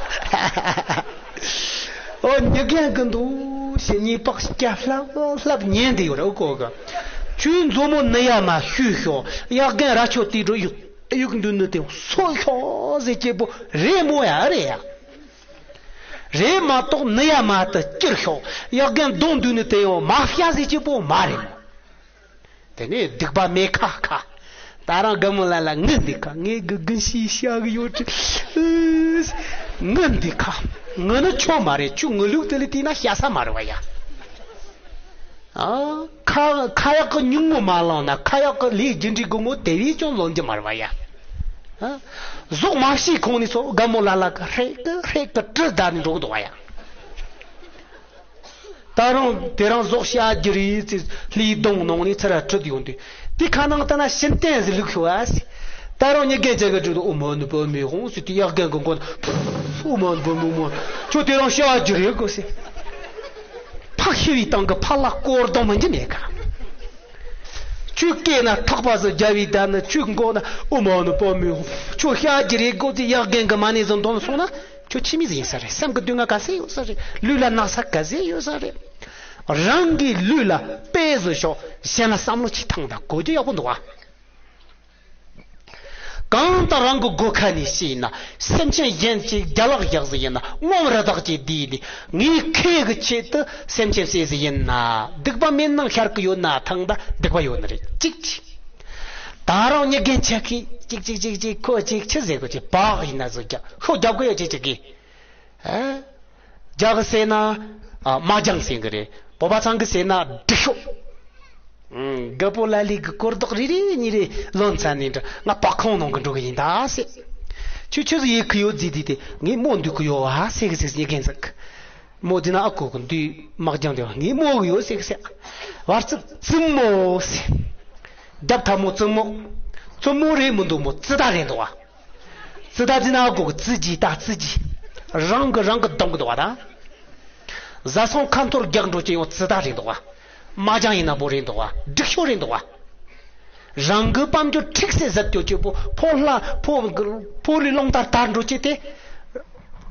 ཨོ་ཉི་རྒན་གི་འདུག་ཞེ་གཉིས་པགས་སྐྱ་ལྷབ་ལྷབ་ཉན་དེ་ཡོད་རེད་ཨོ་ཀོ་གི། ཁྱོད་མཛོ་མོ་ནི་ཡ་མ་ཤུས་ཤོག་གཡག་རྒན་ར་ཆོ་དེ་འགྲོ་ཡུག་ཡུག་འདུག་ནི་དེ་སོ་ཤོག་ཟེར་སྐྱེ་པོ་རེད་མོ་ཡ་རེད་ཡ། རེད་མ་གཏོགས་ནི་ཡ་མ་དུ་སྐྱུར་ཤོག་གཡག་རྒན་གདོང་འདུག་ནི་དེ་ཡང་མ་ཤ་ཟེར་སྐྱེ་པོ་མ་རེད་མོ། དེ་ནས་སྡིག་པ་མེད་ཁ་ཁ། ད་རང་དགའ་མོ་ལ་ལ་ངུ་འདི་ཁ་ངས་དགུ་དགུན་ཤེས་བཤའ་གི་ཡོད་ཀྱི། ངུ་འདི་ཁ། ངུ་ནི་ཆོ་མ་རེད་ཁྱོད་ངུ་ལུག་དེ་ལ་བལྟས་ན་ཤ་ས་མ་རེད་བ་ཡ། ཨ། ཁ་ཁ་ཡག་གི་ཉུང་ངུ་མ་ལངས་ན་ཁ་ཡག་གི་ལས་རྒྱུ་འབྲས་དགོས་ངོ་དེ་བས་ཀྱང་ལོན་རྒྱུ་མ་རེད་བ་ཡ། ཨ། ཟོག་མ་ཤེས་ཁོང་ནས་ཚོ་དགའ་མོ་ལ་ལ་གི་ཧྲེ་གི་ཧྲེ་གི་གྲི་བདའ་ནས་འགྲོ་གི་འདུག་བ་ཡ། ད་རུང་དེ་རང་ཟོག་བཤའ་རྒྱུ་རེད་ཟེར་ལྷའི་གདོང་ནང་ནས་ཚུར་ཁྲིད་ཡོང་དུས་དེ་ཁ་ནང་ལྟ་ན་ཤིན་ཏན་ཟེར་ལུག་ཤོ་ཨ་ཟེར། ད་རུང་ཉི་རྒན་ཅག་གི་དྲུད་དུ་ཨོ་མ་ནི་པ་མི་ཧོང་ཟེར་དུས་གཡག་རྒན་གི་མགོ་ན་ཨོ་མ་ནི་པ་མི་མོ་ཁྱོད་དེ་རང་བཤའ་རྒྱུ་རེད་གོ་ཟེར། ཕག་ཤི་བའི་སྟེང་གི་ཕག་ལ་སྐོར་གཏོང་མི་འགྱུར་མེད་ཀ་ཁྱོད་སྐེ་ན་ཐག་པ་ཟིག་རྒྱབ་བའི་བརྡ་ནི་ཁྱོད་མགོ་ན་ཨོ་མ་ནི་པ་མི་ཧོང་ཁྱོད་བཤའ་རྒྱུ་རེད་གོ་ཟེར་གཡག་རྒན་གི་མ་ནི་ཟིན་དོན་སོང་ན། ཁྱོད་ཁྱིམ་མི་ཟིག་ཡིན་ས་རེད། སེམས་ཀྱི་སྡུག་བསྔལ་ག་ཚད་ཡོད་ས་རེད། ལུས་ལ་ན་ཚ་ག་ཚད་ཡོད་ས་རེད། རང་གི་ལུས་ལ་དཔེ་བཟོ་ཤོག་གཞན་ལ་བསམ་བློ་ཅིག་ཐང་དང་གོ་རྒྱུ་ཡག་པོ་འདུག་ཨ། གང་ལྟར་རང་གི་སྒོ་ཁ་ནས་བཤད་ན་སེམས་ཅན་གཞན་གྱི་རྒྱ་ལག་བཞག་ཟིག་ཡིན་ན་ངོམ་རི་དྭགས་ཀྱི་དུས་ལས་ངའི་ཁེ་གི་ཆེད་དུ་སེམས་ཅན་བསད་ཟིག་ཡིན་ན་སྡིག་པ་མེད་ནང་ཤར་གི་ཡོད་ན་ཐང་ད་སྡིག་པ་ཡོད་ནི་རེད་ཅིག་ཅིག་ད་རུང་ཉི་རྒན་ཆ་ཁི་ཅིག་ཅིག་ཅིག་ཅིག་ཁོ་ཅིག་ཆི་ཟེར་གོ་ཅིག་བག་ཡིན་ན་ཟིག་རྒྱག་ཤོ་རྒྱབ་གི་ཡོད་ཅིག་ཅིག་གི། ཨ། རྒྱ་གི་ཟེར་ན། ཨ། དམག་རྒྱང་ཟེར་གི་རེད། བོད་པ་ཚང་གི་ཟེར་ན་སྒྲིག་ཤོག་ཨུམ། རྒད་པོ་ལ་ལི་གི་སྐོར་རྡོག་རེ་རེ་གཉིས་རེ་ལོན་ཚ་ནས་འདྲ་ང་པག་ཁོང་ནང་གི་འགྲོ་གི་ཡིན་ད་ཟེར། ཁྱོད་ཆི་ཟིག་ཡེ་གི་ཡོད་ཟེར་དུས་དེ་ངས་མོ་འདུག་གི་ཡོད་ཨ་ཟེར་གི་ཟེར་ཉི་རྒན་ཟིག་མོ་དེ་ན་ཨ་ཁུ་གི་འདུས་དམག་རྒྱང་དེ་ངས་མོ་གི་ཡོད་ཟེར་གི་ཟེར། བར་ཙི་ཙི་མོ་ཟེར། རྒྱབ་ཐ་མོ་ཙི་མོ། ཙི་མོ་རེད་མི་འདུག་མོ་ཙི་ད་རེད་འདུག་ཨ། ཙི་ད་ཙི་ན་གོ་གི་ཙི་ཇི་ད་ཙི་ཇི། རང་གི་རང་གི་གདོང་གི་འདུག་བ་ད། བཟའ་ཚང་ཁ་འཐོར་རྒྱག་འགྲོ་ཅི་ཡོང་ཙི་ད་རེད་འདུག་བ། མ་ཅང་ཡིན་ན་པོ་རེད་འདུག་བ། སྒྲིག་ཤོག་རེད་འདུག་བ། རང་གི་དཔལ་འབྱོར་ཁྲིག་སེ་ཟད་ཀྱོ་ཅི་པོ་ཕོ་ལྷ་ཕོ་ཕོ་ལི་རླུང་ལྟར་དར་འགྲོ་ཅི་དེ།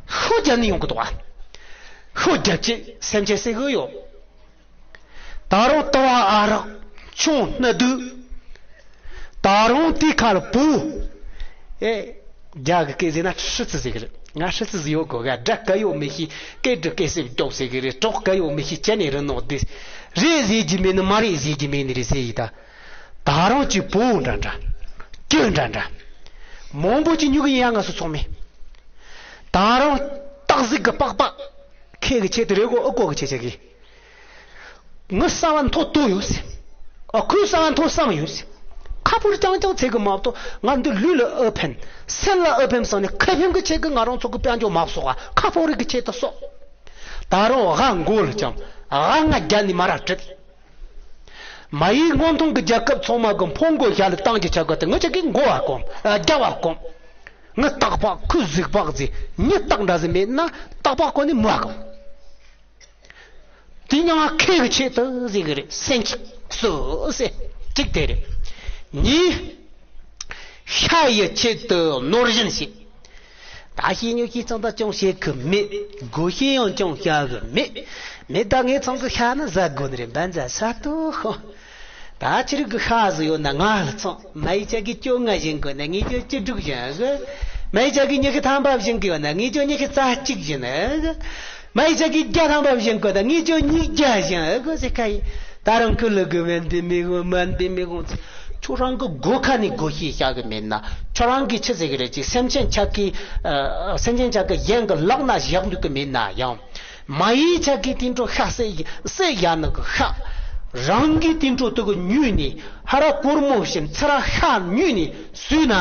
ཤོ་རྒྱ་ནི་ཡོང་གི་འདུག་བ། ཤོ་རྒྱ་ཅི་སེམས་ཅན་སེ་གི་ཡོད། ད་རུང་ལྟ་བ་ཨ་རག་ཆུང་སྣ་སྡུག་ད་རུང་དེའི་ཁར་བུ། ཨེ། རྒྱ་གི་སྐད་ཟེར་ན་ཧྲི་ཙི་ཟེར་གི་རེད། ང་ཧྲི་ཙི་ཟིག་ཡོད་གོ་ག་དགྲ་ག་ཡོད་མི་ཤེས་སྐད་དུ་སྐད་སེབ་རྒྱོབ་ཟེར་གི་རེད། གྲོགས་ག་ཡོད་མི་ཤེས་ཅན་ནས་རི་ནོག་དེ། རེད་ཟེར་གྱི་མེད་ནི་མ་རེད་ཟེར་གྱི་མེད་ནི་རེད་ཟེར་ཡི་ད། ད་རུང་གི་བུ་འདྲ་འདྲ། སྐྱོན་འདྲ་འདྲ། མང་པོ་ཅིག་ཉུག་གི་ཡ་ང་སུ་ཚོགས་མེད། ད་རུང་སྟག་གཟིག་གི་པགས་པ། ཁེ་གི་ཆེད་དུ་རེད་གོ་ཨ་ཀོ་གི་ཆེད་ཆེད་གི། ངི་གསང་བ་མཐོ་ཏོ་ཡོད་ཟེར། ཨ་ཁུའི་གསང་བ་མཐོ་བསམ་ཡོད་ཟེར། ཁ་ཕོར་རྐྱང་རྐྱང་ཚེ་གི་མ་གཏོགས་ང་འདི་ལུས་ལ་ཨེ་ཕན། སེམས་ལ་ཨེ་ཕན་བསམ་ནས་ཁེ་ཕན་གི་ཆེད་གི་ང་རང་ཚོ་གི་དཔལ་འབྱོར་མ་གསོག་ག་ཁ་ཕོར་རིག་གི་ཆེད་དུ་གསོག་ད་རུང་ང་མགོ་ལ་བཅངས། ང་ང་རྒྱ་ནི་མ་ར་བྲིད། མ་ཡིག་སྔོན་ཐོན་གི་རྒྱལ་ཁབ་ཚང་མ་གི་འཕོ་འགོ་ཞལ་ལ་བཏང་གི་ཆ་གི་དེ་ངི་ཆ་གི་མགོ་བ་གོམ་རྒྱ་བ་གོམ། ངི་སྟག་པག་ཁུ་གཟིག་པག་ཟེར་ཉི་སྟག་འདྲ་ཟེར་མེད་ན་སྟག་པག་གོ་ནི་མ་གོམ། དེ་ཉང་ཁེ་གི་ཆེད་དུ་ཟེར་གི་རེད་སེམས་ཀྱི་སོ་ཟེར་གཅིག་དེ་རེད། གཉིས། ཤ་ཡི་ཆེད་དུ་ནོར་བཞིན་བྱེད། ད་ཤེས་ཉོ་ཤེས་ཚང་ད་ཅུང་བྱེད་གི་མེད། དགོས་ཤེས་ཡང་ཅུང་བྱ་གི་མེད། མེད་ད་ངས་ཚང་གི་ཤ་ན་ཟ་དགོས་ནི་རེད་འབན་ཟ་ས་ཏོ་ཤོ། ད་ཁྱེད་རིགས་ཀྱི་ཤ་ཟིག་ཡོད་ན་ང་ལ་ཚོང་། མ་ཡི་ཅག་གིས་བཅོ་ལྔ་བྱིན་གི་ཡོད་ན་ངས་ཀྱང་བཅུ་དྲུག་བྱིན་གི། མ་ཡི་ཅག་གིས་ཉི་ཤུ་ཐམ་པ་བྱིན་གི་ཡོད་ན་ངས་ཀྱང་ཉི་ཤུ་རྩ་གཅིག་བྱིན་གི། མ་ཡི་ཅག་གིས་བརྒྱ་ཐམ་པ་བྱིན་གི་ཡོད་ན་ངས་ཀྱང་ཉིས་བརྒྱ་བྱིན་གི་ཟེར་ཁ་ཡིན། ད་རུང་ཁུ་ལུ་གི་མན་དེ་མི་གོ་མན་དེ་མི་གོ། ཁྱོད་རང་གི་སྒོ་ཁ་ནས་སྒོ་ཕྱེས་བཞག་གི་མེད་ན། ཁྱོད་རང་གིས་ཆི་ཟེར་གི་རེད། ཅིག་སེམས་ཅན་ཆག་གི་ཨ། སེམས་ཅན་ཆག་གི་གཞན་གི་ལག་ན་བཞག་འདུག་གི་མེད་ན་ཡང་། མ་ཡི་ཆག་གི་དེ་འཕྲོ་ཤ་བསད་བསད་བཞག་ནི་གི་ཤ། རང་གི་དེ་འཕྲོ་དེ་གི་ཉོས་ནས། ཧ་ར་གོར་མོ་བཞིན་ཚུར་ར་ཤ་ཉོས་ནས་ཟོས་ན།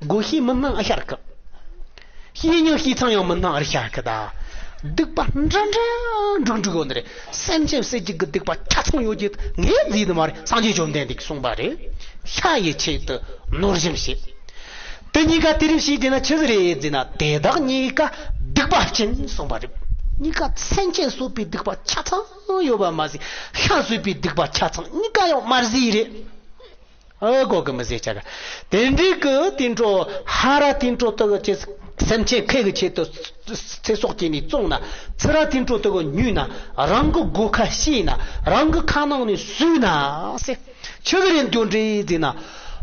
སྒོ་ཕྱེས་མི་སྣང་ཨ་ཤར་གི། ཕྱེས་མྱོང་བྱས་ཚང་ཡང་མི་སྣང་ཨ་ཤར་གི་ད། སྡིག་པ་འདྲ་འདྲ་འགྲིག་འགྲིག་ཡོད་ནི་རེད། སེམས་ཅན་བསད་རྒྱུ་གི་སྡིག་པ་ཆ་ཚང་ཡོད་རྒྱུ་ངས་བརྫིས་ནི་མ་རེད། སངས་རྒྱས་བཅོམ་ལྡན་འདས་ཀྱིས་གསུངས་པ་རེད། ཤ་ཡི་ཆེད་དུ་ནོར་གཞན་བྱེད། དེ་གཉིས་ཀ་དེ་རིགས་ཤིག་དེ་ན་ཆི་ཟིག་རེད་ཟེར་ན། དེ་དག་གཉིས་ཀ་སྡིག་པ་ཅན་གསུངས་པ་རེད། གཉིས་ཀ་སེམས་ཅན་གསོད་པའི་སྡིག་པ་ཆ་ཚང་ཡོད་པ་མ་ཟད། ཤ་ཟོས་པའི་སྡིག་པ་ཆ་ཚང་གཉིས་ཀ་ཡང་མ་བརྫིས་རེད། ཨ་གོ་གི་མི་ཟེར་ཆ་ག་དེ་འདྲའི་གི་དེ་འཕྲོ་ཧ་ར་དེ་འཕྲོ་དག་གི་སེམས་ཅན་ཁེ་གི་ཆེད་དུ་ཚེ་སྲོག་བཅད་ནས་བཙོངས་ན། ཚུར་ར་དེ་འཕྲོ་དག་གི་ཉོས་ན། རང་གི་སྒོ་ཁ་ཕྱེས་ན། རང་གི་ཁ་ནང་ནས་ཟོས་ན་ཟེར། ཆི་གི་རེད་འདོད་འདྲེ་ཟེར་ན།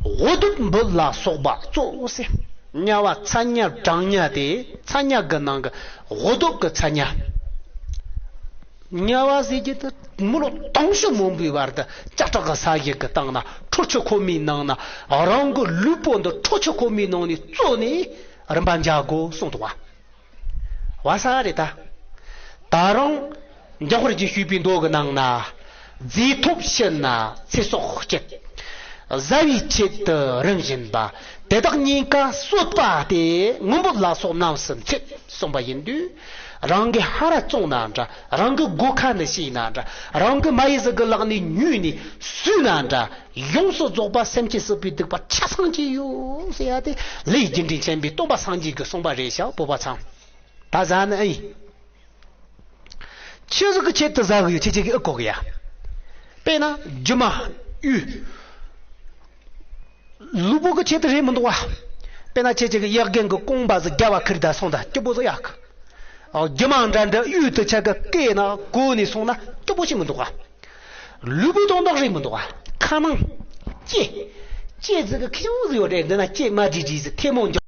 འུ་སྡུག་འབུད་ལ་སོགས་པ་གཙོ་བོ་ཟེར། དམྱལ་བ་ཚ་དམྱལ་གྲང་དམྱལ་དེ། ཚ་དམྱལ་གི་ནང་གི་འུ་སྡུག་གི་ཚ་དམྱལ། དམྱལ་བ་ཟེར་གྱི་དེ་མི་ལོ་དུང་ཕྱུར་མང་པོའི་བར་དུ་ལྕགས་ཐག་གི་ས་གཞི་གི་སྟེང་ན། ཁྲོ་ཆུ་ཁོལ་མའི་ནང་ན། རང་གི་ལུས་པོ་འདི་ཁྲོ་ཆུ་ཁོལ་མའི་ནང་ནས་བཙོས་ནས་རིམ་པ་འཇལ་དགོས་གསུངས་འདུག་བ། བ་ས་རེད་ད། ད་རུང་འཇམ་དཔལ་གྱིས་ཞུས་པའི་མདོ་གི་ནང་ན། རྫས་ཐོབ་ཕྱིར་ན་ཚེ་སྲོག་བཅད། བཟའ་བའི་ཆེད་དུ་རིམ་བཞིན་པ། དེ་དག་གཉིས་ཀ་གསོད་པ་སྟེ། ངུ་འབོད་ལ་སོགས་རྣམས་སུ་འཚེ། གསུངས་པ་ཡིན་དུས། རང་གི་ཧ་ར་བཙོངས་ན་འདྲ། རང་གི་སྒོ་ཁ་ནས་ཕྱེས་ན་འདྲ། རང་གི་མ་ཡི་ཟིག་གི་ལག་ནས་ཉོས་ནས་ཟོས་ན་འདྲ། ཡོངས་སུ་རྫོགས་པ་སེམས་ཅན་གསོད་པའི་སྡིག་པ་ཆ་ཚང་གཅིག་ཡོད་ཟེར་ཡ་དེ། ལས་རྒྱུ་འབྲས་མཁྱེན་པའི་སྟོན་པ་སངས་རྒྱས་ཀྱིས་གསུངས་པ་རེད་ཤག་བོད་པ་ཚང་། ད་ཟ་ནི་ཨེ་ཡིན། ཆི་ཟིག་གི་ཆེད་དུ་ཟ་གི་ཡོད། ཁྱེད་ཅག་གིས་ཨེ་གོ་གི་ཡ། དཔེར་ན་རྒྱུ་མ་གཡུ། ལུས་པོ་གི་ཆེད་དུ་རེད་མི་འདུག་བ། དཔེར་ན་ཁྱེད་ཅག་གིས་གཡག་རྒན་གི་རྐང་པ་ཟིག་རྒྱབ་བ་ཁུར་ད་སོང་ད་སྐྱིད་པོ་ཟིག་ཡག་གི། ཨོ། རྒྱུ་མ་འདྲ་འདྲ་གཡུ་དེ་ཆ་ག་བཀལ་ན་གོ་ནས་སོང་ན་སྐྱིད་པོ་ཞིག་མི་འདུག་བ། ལུས་པོ་དོན་དག་རེད་མི་འདུག་བ། ཁ་ནང་ལྕེ། ལྕེ་ཟིག་གི་ཁེ་ཆུང་ཟིག་ཡོད་རེད། འདི་ན་ལྕེ་དམར་དྲིས་དྲིས་ཟིག་ཐལ་མོ་འཇོག